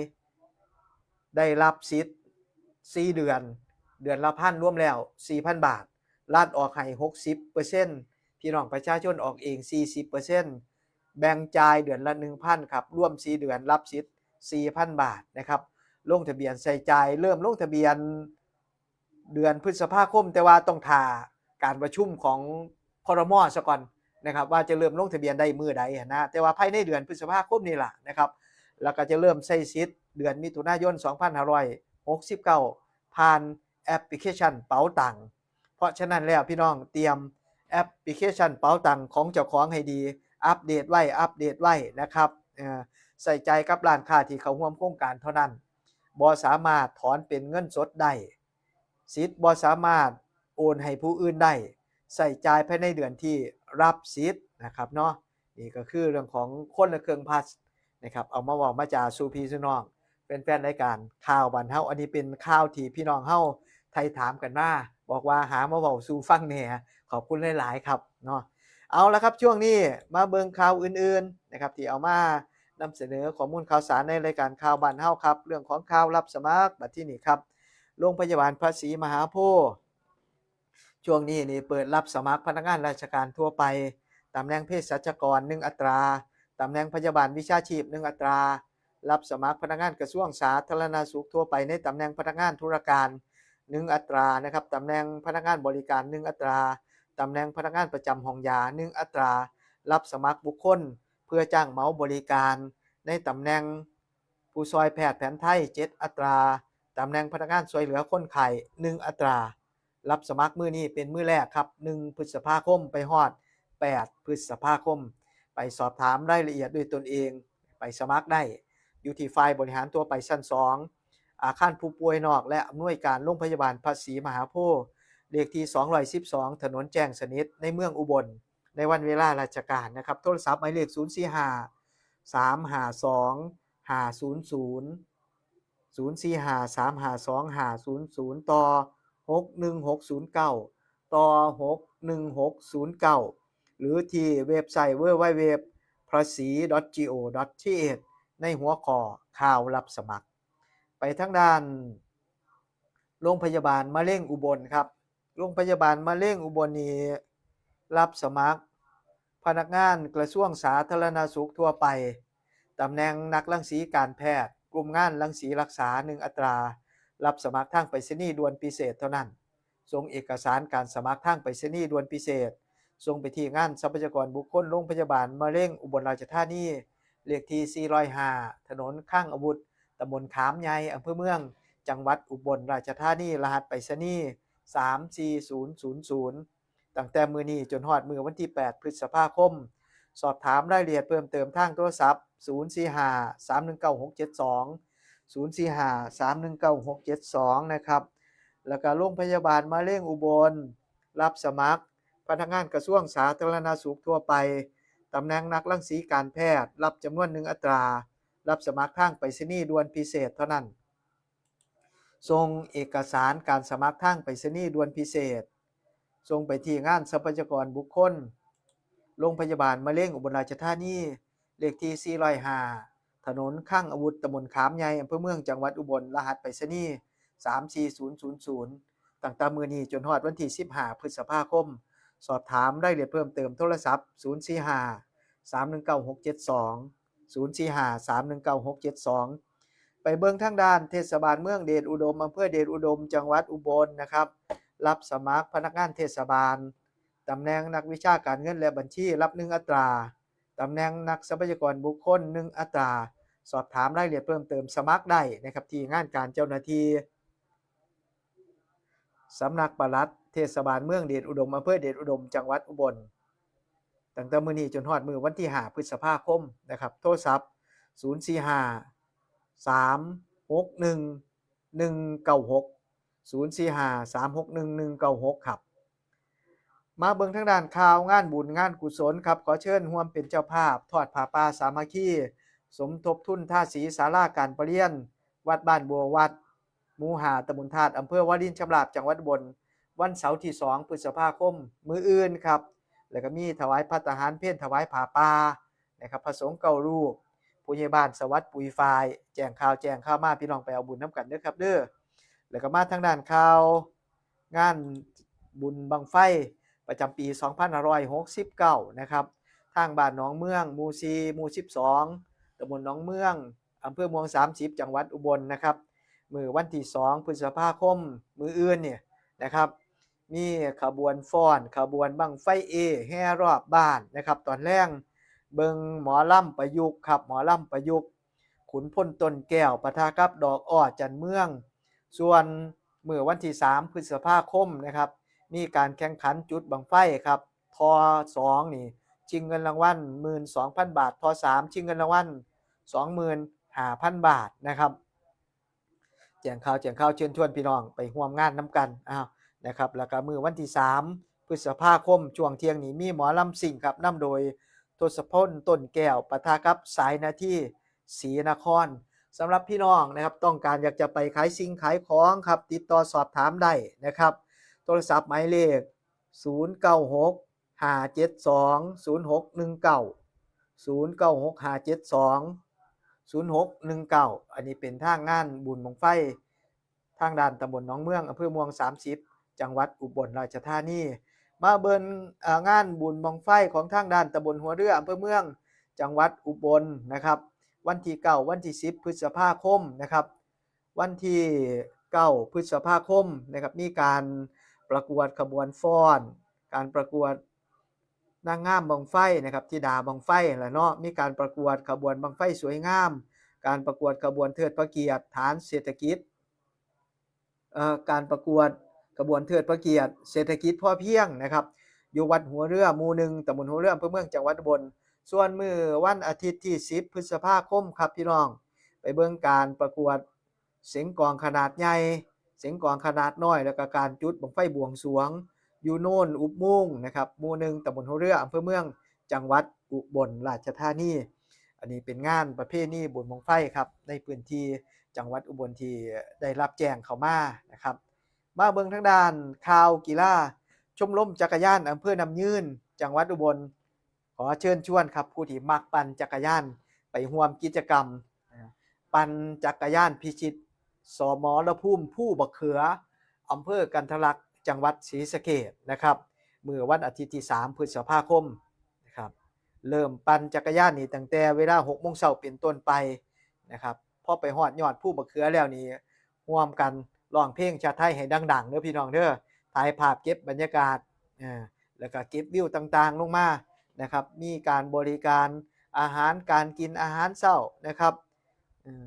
ๆ ได้รับสิทธิ์สี่เดือน เดือนละพัน รวมแล้วสี่พันบาท รัฐออกให้หกสิบเปอร์เซ็นต์ พี่น้องประชาชนออกเองสี่สิบเปอร์เซ็นต์ แบ่งจ่ายเดือนละหนึ่งพันครับ รวมสี่เดือนรับสิทธิ์สี่พันบาทนะครับ ลงทะเบียนใช้จ่าย เริ่มลงทะเบียนเดือนพฤษภาคม แต่ว่าต้องถ่าการประชุมของ ครม.ซะก่อนนะครับ ว่าจะเริ่มลงทะเบียนได้มื้อใดหั้นนะ แต่ว่าภายในเดือนพฤษภาคมนี่ล่ะนะครับ แล้วก็จะเริ่มใช้สิทธิ์เดือนมิถุนายนสองพันห้าร้อยหกสิบเก้า ผ่านแอปพลิเคชันเป๋าตัง เพราะฉะนั้นแล้วพี่น้องเตรียมแอปพลิเคชันเป๋าตังของเจ้าของให้ดี อัปเดตไว้ อัปเดตไว้นะครับ เอ่อ ใช้จ่ายกับร้านค้าที่เข้าร่วมโครงการเท่านั้น บ่สามารถถอนเป็นเงินสดได้ สิทธิ์บ่สามารถโอนให้ผู้อื่นได้ ใช้จ่ายภายในเดือนที่รับสิทธิ์นะครับเนาะ นี่ก็คือเรื่องของคนละครึ่งพลัสนะครับ เอามาเว้ามาจาสู่พี่สู่น้อง แฟนๆรายการข่าวบ้านเฮา อันนี้เป็นข่าวที่พี่น้องเฮาไถ่ถามกันมา บอกว่าหามาเว้าสู่ฟังแหน่ ขอบคุณหลายๆครับเนาะ เอาละครับ ช่วงนี้มาเบิ่งข่าวอื่นๆนะครับ ที่เอามานำเสนอข้อมูลข่าวสารในรายการข่าวบ้านเฮาครับ เรื่องของข่าวรับสมัคร บัดที่นี่ครับ โรงพยาบาลพระศรีมหาโพธิ์ ช่วงนี้นี่เปิดรับสมัครพนักงานราชการทั่วไป ตำแหน่งเภสัชกร หนึ่ง อัตรา ตำแหน่งพยาบาลวิชาชีพ หนึ่ง อัตรา รับสมัครพนักงานกระทรวงสาธารณสุขทั่วไปในตำแหน่งพนักงานธุรการ หนึ่ง อัตรานะครับ ตำแหน่งพนักงานบริการ หนึ่ง อัตรา ตำแหน่งพนักงานประจำห้องยา หนึ่ง อัตรา รับสมัครบุคคลเพื่อจ้างเหมาบริการในตำแหน่งผู้ซอยแพทย์แผนไทย เจ็ด อัตรา ตำแหน่งพนักงานช่วยเหลือคนไข้ หนึ่ง อัตรา รับสมัครมื้อนี้เป็นมื้อแรกครับ หนึ่ง พฤษภาคมไปฮอด แปด พฤษภาคม ไปสอบถามรายละเอียดด้วยตนเอง ไปสมัครได้ อยู่ที่ฝ่ายบริหารทั่วไปชั้น สอง อาคารผู้ป่วยนอก และอำนวยการโรงพยาบาลพระศรีมหาโพธิ์ เลขที่ สองร้อยสิบสอง ถนนแจ้งสนิท ในเมืองอุบล ในวันเวลาราชการนะครับ โทรศัพท์หมายเลข ศูนย์ สี่ ห้า สาม ห้า สอง ห้า ศูนย์ ศูนย์ ศูนย์ สี่ ห้า สาม ห้า สอง ห้า ศูนย์ ศูนย์ ต่อ หก หนึ่ง หก ศูนย์ เก้า ต่อ หก หนึ่ง หก ศูนย์ เก้า หรือที่เว็บไซต์ ดับเบิลยู ดับเบิลยู ดับเบิลยู ดอท พระศรี ดอท จี โอ ดอท ที เอช ในหัวข้อข่าวรับสมัคร ไปทางด้านโรงพยาบาลมะเร็งอุบลครับ โรงพยาบาลมะเร็งอุบลนี้รับสมัครพนักงานกระทรวงสาธารณสุขทั่วไป ตำแหน่งนักรังสีการแพทย์ กลุ่มงานรังสีรักษา หนึ่ง อัตรา รับสมัครทางไปรษณีย์ด่วนพิเศษเท่านั้น ส่งเอกสารการสมัครทางไปรษณีย์ด่วนพิเศษ ส่งไปที่งานทรัพยากรบุคคลโรงพยาบาลมะเร็งอุบลราชธานี เลขที่ สี่ร้อยห้า ถนนคลังอาวุธ ตำบลขามใหญ่ อำเภอเมือง จังหวัดอุบลราชธานี รหัสไปรษณีย์ สาม สี่ ศูนย์ ศูนย์ ศูนย์ ตั้งแต่มื้อนี้จนฮอดมื้อวันที่ แปด พฤษภาคม สอบถามรายละเอียดเพิ่มเติมทางโทรศัพท์ ศูนย์ สี่ ห้า สาม หนึ่ง เก้า หก เจ็ด สอง ศูนย์ สี่ ห้า สาม หนึ่ง เก้า หก เจ็ด สอง นะครับ แล้วก็โรงพยาบาลมะเร็งอุบล รับสมัครพนักงานกระทรวงสาธารณสุขทั่วไป ตำแหน่งนักรังสีการแพทย์ รับจำนวน หนึ่ง อัตรา รับสมัครทางไปรษณีย์ด่วนพิเศษเท่านั้น ส่งเอกสารการสมัครทางไปรษณีย์ด่วนพิเศษ ส่งไปที่งานทรัพยากรบุคคล โรงพยาบาลมะเร็งอุบลราชธานี เลขที่ สี่ร้อยห้า ถนนคลังอาวุธ ตำบลขามใหญ่ อำเภอเมือง จังหวัดอุบล รหัสไปรษณีย์ สาม สี่ ศูนย์ ศูนย์ ศูนย์ ตั้งแต่มื้อนี้จนฮอดวันที่ สิบห้า พฤษภาคม สอบถามรายละเอียดเพิ่มเติมโทรศัพท์ ศูนย์ สี่ ห้า สาม หนึ่ง เก้า หก เจ็ด สอง ศูนย์ สี่ ห้า สาม หนึ่ง เก้า หก เจ็ด สอง ไปเบิ่งทางด้านเทศบาลเมืองเดชอุดม อำเภอเดชอุดม จังหวัดอุบลนะครับ รับสมัครพนักงานเทศบาล ตำแหน่งนักวิชาการเงินและบัญชี รับ หนึ่ง อัตรา ตำแหน่งนักทรัพยากรบุคคล หนึ่ง อัตรา สอบถามรายละเอียดเพิ่มเติมสมัครได้นะครับ ที่งานการเจ้าหน้าที่ สำนักปลัดเทศบาลเมืองเดชอุดม อำเภอเดชอุดม จังหวัดอุบล ตั้งแต่มื้อนี้จนฮอดมื้อวันที่ ห้า พฤษภาคมนะครับ โทรศัพท์ ศูนย์ สี่ ห้า สาม หก หนึ่ง หนึ่ง เก้า หก ศูนย์ สี่ ห้า สาม หก หนึ่ง หนึ่ง เก้า หก ครับ มาเบิ่งทางด้านข่าวงานบุญงานกุศลครับ ขอเชิญร่วมเป็นเจ้าภาพทอดผ้าป่าสามัคคี สมทบทุนทาสีศาลาการประเรียน วัดบ้านบัววัด หมู่ ห้า ตำบลธาตุ อำเภอวารินชำราบ จังหวัดอุบล วันเสาร์ที่ สอง พฤษภาคม มื้ออื่นครับ แล้วก็มีถวายภัตตาหารเพล ถวายผ้าป่านะครับ พระสงฆ์เก้ารูป ผู้ใหญ่บ้านสวัสดิ์ปุยฝ่าย แจ้งข่าวแจ้งข่าวมา พี่น้องไปเอาบุญนำกันเด้อครับเด้อ แล้วก็มาทางด้านข่าว งานบุญบั้งไฟประจำปี สองพันห้าร้อยหกสิบเก้า นะครับ ทางบ้านหนองเมือง หมู่ สี่ หมู่ สิบสอง ตำบลหนองเมือง อำเภอม่วง สามสิบ จังหวัดอุบลนะครับ มื้อวันที่ สอง พฤษภาคม มื้ออื่นเนี่ยนะครับ มีขบวนฟ้อน ขบวนบั้งไฟเอ แห่รอบบ้านนะครับ ตอนแลงเบิ่งหมอลำประยุกต์ครับ หมอลำประยุกต์ ขุนพลต้นแก้ว ปะทะกับดอกอ้อจันเมือง ส่วนมื้อวันที่ สาม พฤษภาคมนะครับ มีการแข่งขันจุดบั้งไฟครับ ทอ สอง นี่ ชิงเงินรางวัล หมื่นสองพัน บาท ทอ สาม ชิงเงินรางวัล สองหมื่นห้าพัน บาทนะครับ แจ้งข่าวแจ้งข่าว เชิญชวนพี่น้องไปร่วมงานนำกัน อ้าว นะครับ แล้วก็มื้อวันที่ สาม พฤษภาคม ช่วงเที่ยงนี้มีหมอลำซิ่งครับ นำโดยทศพลต้นแก้ว ปะทะกับสายนาที ศรีนคร สำหรับพี่น้องนะครับ ต้องการอยากจะไปขายสิ่งขายของครับ ติดต่อสอบถามได้นะครับ โทรศัพท์หมายเลข ศูนย์เก้าหก ห้าเจ็ดสอง ศูนย์หกหนึ่งเก้า ศูนย์เก้าหก ห้าเจ็ดสอง ศูนย์หกหนึ่งเก้า อันนี้เป็นทางงานบุญบั้งไฟ ทางด้านตำบลหนองเมือง อำเภอม่วงสามสิบ จังหวัดอุบลราชธานี มาเบิ่ง เอ่อ งานบุญบั้งไฟของทางด้านตำบลหัวเรือ อำเภอเมือง จังหวัดอุบลนะครับ วันที่เก้า วันที่สิบ พฤษภาคมนะครับ วันที่เก้า พฤษภาคมนะครับ มีการประกวดขบวนฟ้อน การประกวดนางงามบั้งไฟนะครับ ธิดาบั้งไฟแหละเนาะ มีการประกวดขบวนบั้งไฟสวยงาม การประกวดขบวนเทิดพระเกียรติฐานเศรษฐกิจ เอ่อ การประกวดขบวนเทิดพระเกียรติเศรษฐกิจพอเพียงนะครับ อยู่วัดหัวเรือหมู่หนึ่ง ตำบลหัวเรือ อำเภอเมือง จังหวัดอุบล ส่วนมื้อวันอาทิตย์ที่สิบ พฤษภาคมครับพี่น้อง ไปเบิ่งการประกวดเสียงกลองขนาดใหญ่ เสียงกลองขนาดน้อย แล้วก็การจุดบั้งไฟบวงสรวง อยู่โนนอุบมุงนะครับ หมู่หนึ่ง ตำบลหัวเรือ อำเภอเมือง จังหวัดอุบลราชธานี อันนี้เป็นงานประเพณีบุญบั้งไฟครับ ในพื้นที่จังหวัดอุบลที่ได้รับแจ้งเข้ามานะครับ มาเบิ่งทางด้านข่าวกีฬา ชมรมจักรยานอำเภอน้ำยืน จังหวัดอุบล ขอเชิญชวนครับ ผู้ที่มักปั่นจักรยานไปร่วมกิจกรรม อ่า ปั่นจักรยานพิชิตสมรภูมิภูบักเขือ อำเภอกันทะลัก จังหวัดศรีสะเกษนะครับ มื้อวันอาทิตย์ที่สาม พฤษภาคมนะครับ เริ่มปั่นจักรยานนี่ตั้งแต่เวลาหกโมงเช้าเป็นต้นไปนะครับ พอไปฮอดยอดภูบักเขือแล้วนี่ ร่วมกันร้องเพลงชาติไทยให้ดังๆเด้อพี่น้องเด้อ ถ่ายภาพเก็บบรรยากาศ อ่า แล้วก็เก็บวิวต่างๆลงมานะครับ มีการบริการอาหารการกิน อาหารเช้านะครับ เอ่อ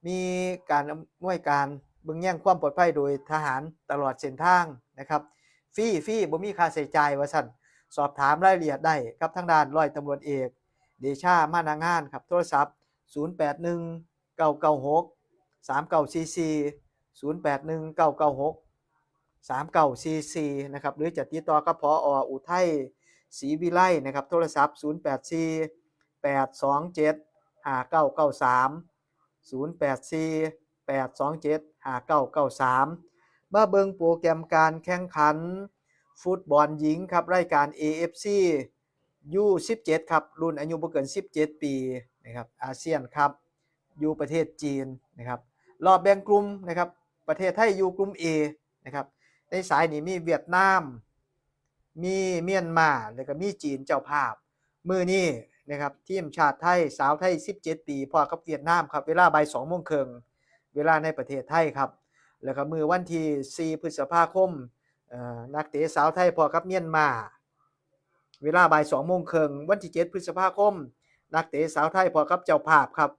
มีการอำนวยการเบิ่งแยงความปลอดภัยโดยทหารตลอดเส้นทางนะครับ ฟรี ฟรี บ่มีค่าใช้จ่ายว่าซั่น สอบถามรายละเอียดได้กับทางด้านร้อยตำรวจเอกเดชา มานะงานครับ โทรศัพท์ ศูนย์แปดหนึ่ง เก้าเก้าหก สามเก้าสี่สี่ ศูนย์แปดหนึ่ง เก้าเก้าหก สามเก้าสี่สี่ นะครับ หรือจะติดต่อกับ ผอ. อุทัย ศรีวิไล นะครับ โทรศัพท์ ศูนย์แปดสี่ แปดสองเจ็ด ห้าเก้าเก้าสาม ศูนย์แปดสี่ แปดสองเจ็ด ห้าเก้าเก้าสาม มาเบิ่งโปรแกรมการแข่งขันฟุตบอลหญิงครับ รายการ เอ เอฟ ซี ยู สิบเจ็ด ครับ รุ่นอายุบ่เกินสิบเจ็ดปีนะครับ อาเซียนคัพ อยู่ประเทศจีนนะครับ รอบแบ่งกลุ่มนะครับ ประเทศไทยอยู่กลุ่ม A นะครับ ในสายนี้มีเวียดนาม มีเมียนมา แล้วก็มีจีนเจ้าภาพ มื้อนี้นะครับ ทีมชาติไทย สาวไทย สิบเจ็ดปี พ้อกับเวียดนามครับ เวลาบ่ายสองโมงครึ่ง เวลาในประเทศไทยครับ แล้วก็มื้อวันที่สี่ พฤษภาคม เอ่อ นักเตะสาวไทยพ้อกับเมียนมา เวลาบ่ายสองโมงครึ่ง วันที่เจ็ด พฤษภาคม นักเตะสาวไทยพ้อกับเจ้าภาพครับ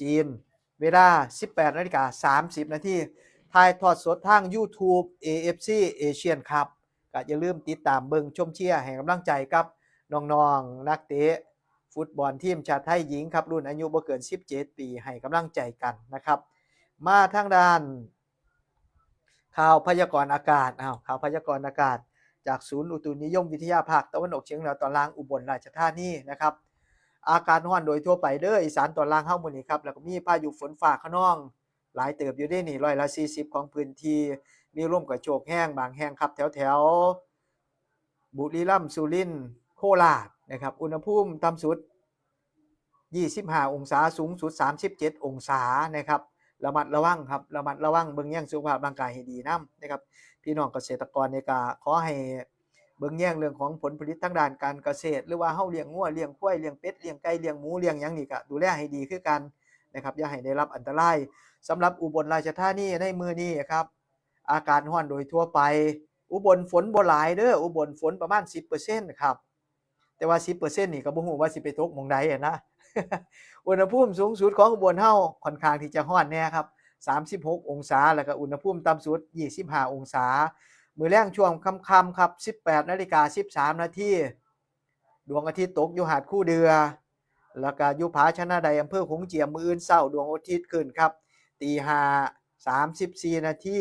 จีน เวลา สิบแปดนาฬิกาสามสิบนาที ถ่ายทอดสดทาง YouTube เอ เอฟ ซี Asian Cup ก็อย่าลืมติดตามเบิ่งชมเชียร์ให้กำลังใจกับน้องๆนักเตะฟุตบอลทีมชาติไทยหญิงครับ รุ่นอายุบ่เกินสิบเจ็ดปี ให้กำลังใจกันนะครับ มาทางด้าน ข่าวพยากรณ์อากาศ อ้าว ข่าวพยากรณ์อากาศ จากศูนย์อุตุนิยมวิทยาภาคตะวันออกเฉียงเหนือตอนล่างอุบลราชธานีนะครับ อากาศร้อนโดยทั่วไปเด้อ อีสานตอนล่างเฮามื้อนี้ครับ แล้วก็มีพายุฝนฟ้าคะนอง หลายเติบอยู่เด้นี่ ร้อยละสี่สิบของพื้นที่ มีลมกระโชกแฮงบางแห่งครับ แถวแถวบุรีรัมย์ สุรินทร์ โคราชนะครับ อุณหภูมิต่ำสุด ยี่สิบห้าองศา สูงสุด สามสิบเจ็ดองศานะครับ ระมัดระวังครับ ระมัดระวัง เบิ่งแยงสุขภาพร่างกายให้ดีนำนะครับ พี่น้องเกษตรกรนี่ก็ขอให้เบิ่งแยงเรื่องของผลผลิตทางด้านการเกษตร หรือว่าเฮาเลี้ยงงัว เลี้ยงควาย เลี้ยงเป็ด เลี้ยงไก่ เลี้ยงหมู เลี้ยงหยังนี่ก็ดูแลให้ดีคือกันนะครับ อย่าให้ได้รับอันตราย สำหรับอุบลราชธานีในมื้อนี้ครับ อากาศร้อนโดยทั่วไป อุบลฝนบ่หลายเด้อ อุบลฝนประมาณสิบเปอร์เซ็นต์ครับ แต่ว่าสิบเปอร์เซ็นต์นี่ก็บ่ฮู้ว่าสิไปตกหม่องใดอะนะ อุณหภูมิสูงสุดของอุบลเฮาค่อนข้างที่จะร้อนแน่ครับ สามสิบหกองศา แล้วก็อุณหภูมิต่ำสุด ยี่สิบห้าองศา มื้อแลงช่วงค่ำๆครับ สิบแปดนาฬิกาสิบสามนาที ดวงอาทิตย์ตกอยู่หาดคูเดือ แล้วก็อยู่ผาชนะได อำเภอโขงเจียม มื้ออื่นเช้าดวงอาทิตย์ขึ้นครับ ตีห้า สามสิบสี่นาที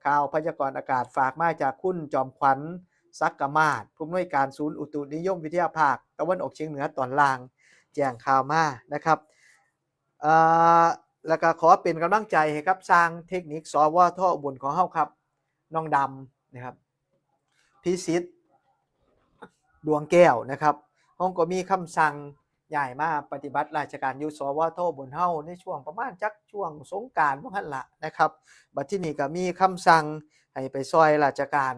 ข่าวพยากรณ์อากาศฝากมาจากคุณจอมขวัญ ศักดิ์กมาศ ผู้อำนวยการศูนย์อุตุนิยมวิทยาภาคตะวันออกเฉียงเหนือตอนล่าง แจ้งข่าวมานะครับ เอ่อ แล้วก็ขอเป็นกำลังใจให้กับช่างเทคนิค สวท อุบลของเฮาครับ น้องดำนะครับ พิสิทธิ์ ดวงแก้วนะครับ เฮาก็มีคำสั่งย้ายมาปฏิบัติราชการอยู่ สวท อุบลเฮาในช่วงประมาณจักช่วงสงกรานต์บ่หั่นล่ะนะครับ บัดทีนี้ก็มีคำสั่งให้ไปซอยราชการ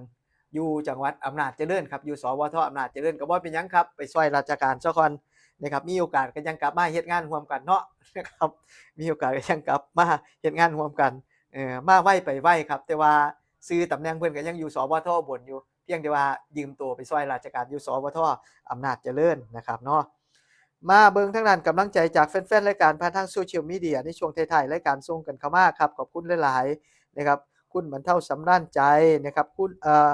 อยู่จังหวัดอำนาจเจริญครับ อยู่ สวท อำนาจเจริญ ก็บ่เป็นหยังครับ ไปซอยราชการซะก่อนนะครับ มีโอกาสก็ยังกลับมาเฮ็ดงานร่วมกันเนาะนะครับ มีโอกาสก็ยังกลับมาเฮ็ดงานร่วมกัน เอ่อ มาไวไปไวครับ แต่ว่าชื่อตำแหน่งเพิ่นก็ยังอยู่ สวท อุบลอยู่ เพียงแต่ว่ายืมตัวไปซอยราชการอยู่ สวท อำนาจเจริญนะครับเนาะ มาเบิ่งทางด้านกำลังใจจากแฟนๆรายการผ่านทางโซเชียลมีเดียในช่วงท้ายๆรายการส่งกันเข้ามาครับ ขอบคุณหลายๆนะครับ คุณบรรเทาสำราญใจนะครับ คุณ เอ่อ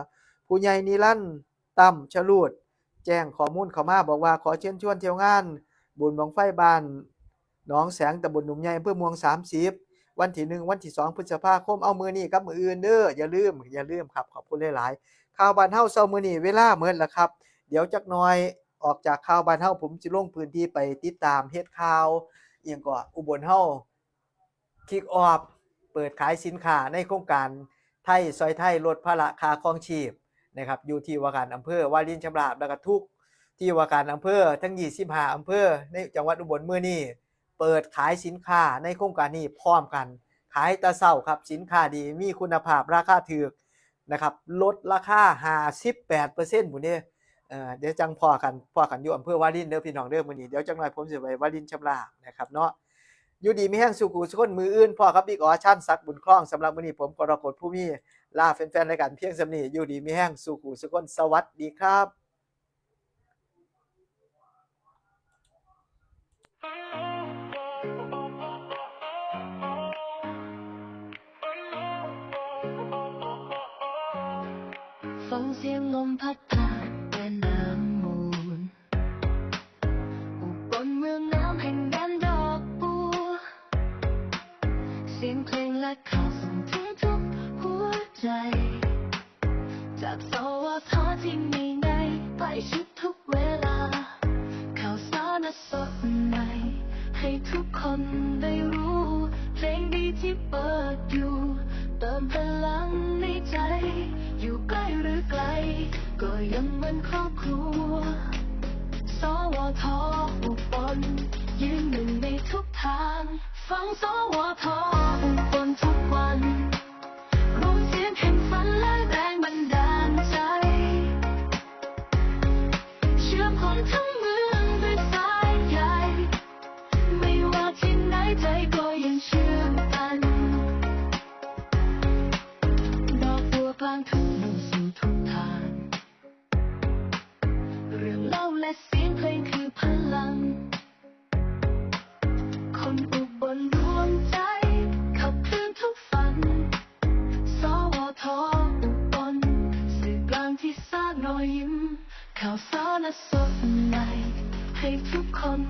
ผู้ใหญ่นิรันดร์ ตั้มชลูด แจ้งข้อมูลเข้ามาบอกว่าขอเชิญชวนเที่ยวงานบุญบั้งไฟบ้านหนองแสง ตำบลหนุ่มใหญ่ อำเภอม่วงสามสิบ วันที่หนึ่ง วันที่สอง พฤษภาคม เอามื้อนี้กับมื้ออื่นเด้อ อย่าลืม อย่าลืมครับ ขอบคุณหลายๆ ข่าวบ้านเฮาเช้ามื้อนี้เวลาหมดแล้วครับ เดี๋ยวจักหน่อยออกจากข่าวบ้านเฮา ผมสิลงพื้นที่ไปติดตามเฮ็ดข่าว อิหยังก็อุบลเฮา คิกออฟ เปิดขายสินค้าในโครงการไทยซอยไทย ลดภาระค่าครองชีพนะครับ อยู่ที่ว่าการอำเภอวารินชำราบ แล้วก็ทุกที่ว่าการอำเภอทั้ง ยี่สิบห้า อำเภอในจังหวัดอุบลมื้อนี้ เปิดขายสินค้าในโครงการนี้พร้อมกัน ขายแต่เช้าครับ สินค้าดี มีคุณภาพ ราคาถูกนะครับ ลดราคา ห้าสิบแปดเปอร์เซ็นต์ พุ้นเด้ เอ่อ เดี๋ยวจั่งพ้อกัน พ้อกันอยู่อำเภอวารินเด้อพี่น้องเด้อ มื้อนี้ เดี๋ยวจักหน่อยผมสิไปวารินชำราบนะครับเนาะ อยู่ดีมีแฮงสู่ผู้สู่คน มื้ออื่นพ้อกับบิ๊กอ๋อ ชาญศักดิ์ บุญครอง สำหรับมื้อนี้ผม กรกฎ ภูมิ ลาแฟนๆรายการเพียงส่ำนี้ อยู่ดีมีแฮงสู่ผู้สู่คน สวัสดีครับ ฟังเสียงลมพัดผ่านแม่น้ำมูล อุบลเมืองน้ำแห่งแดนดอกบัว เสียงเพลงและข่าวส่งถึงทุกหัวใจ จาก สวท ที่มีในใกล้ชิดทุกเวลา ข่าวสารสดใหม่ ให้ทุกคนได้รู้ เพลงดีที่เปิดอยู่ เติมพลังในใจ อยู่ใกล้หรือไกล ก็ยังเหมือนครอบครัว สวท อุบล ยืนหนึ่งในทุกทาง ฟัง สวท อุบล ทุกวัน รวมเสียงแห่งฝันและแรงบันดาลใจ เชื่อมคนทั้งเมืองด้วยสายใย ไม่ว่าที่ไหนใจก็ยังเชื่อมกัน ดอกบัวกลางทุ่งมุ่งสู่ทุกทาง เรื่องเล่าและเสียงเพลงคือพลัง คนอุบลรวมใจ ขับเคลื่อนทุกฝัน สวท อุบล สื่อกลางที่สร้างรอยยิ้ม ข่าวสารสดใหม่ ให้ทุกคน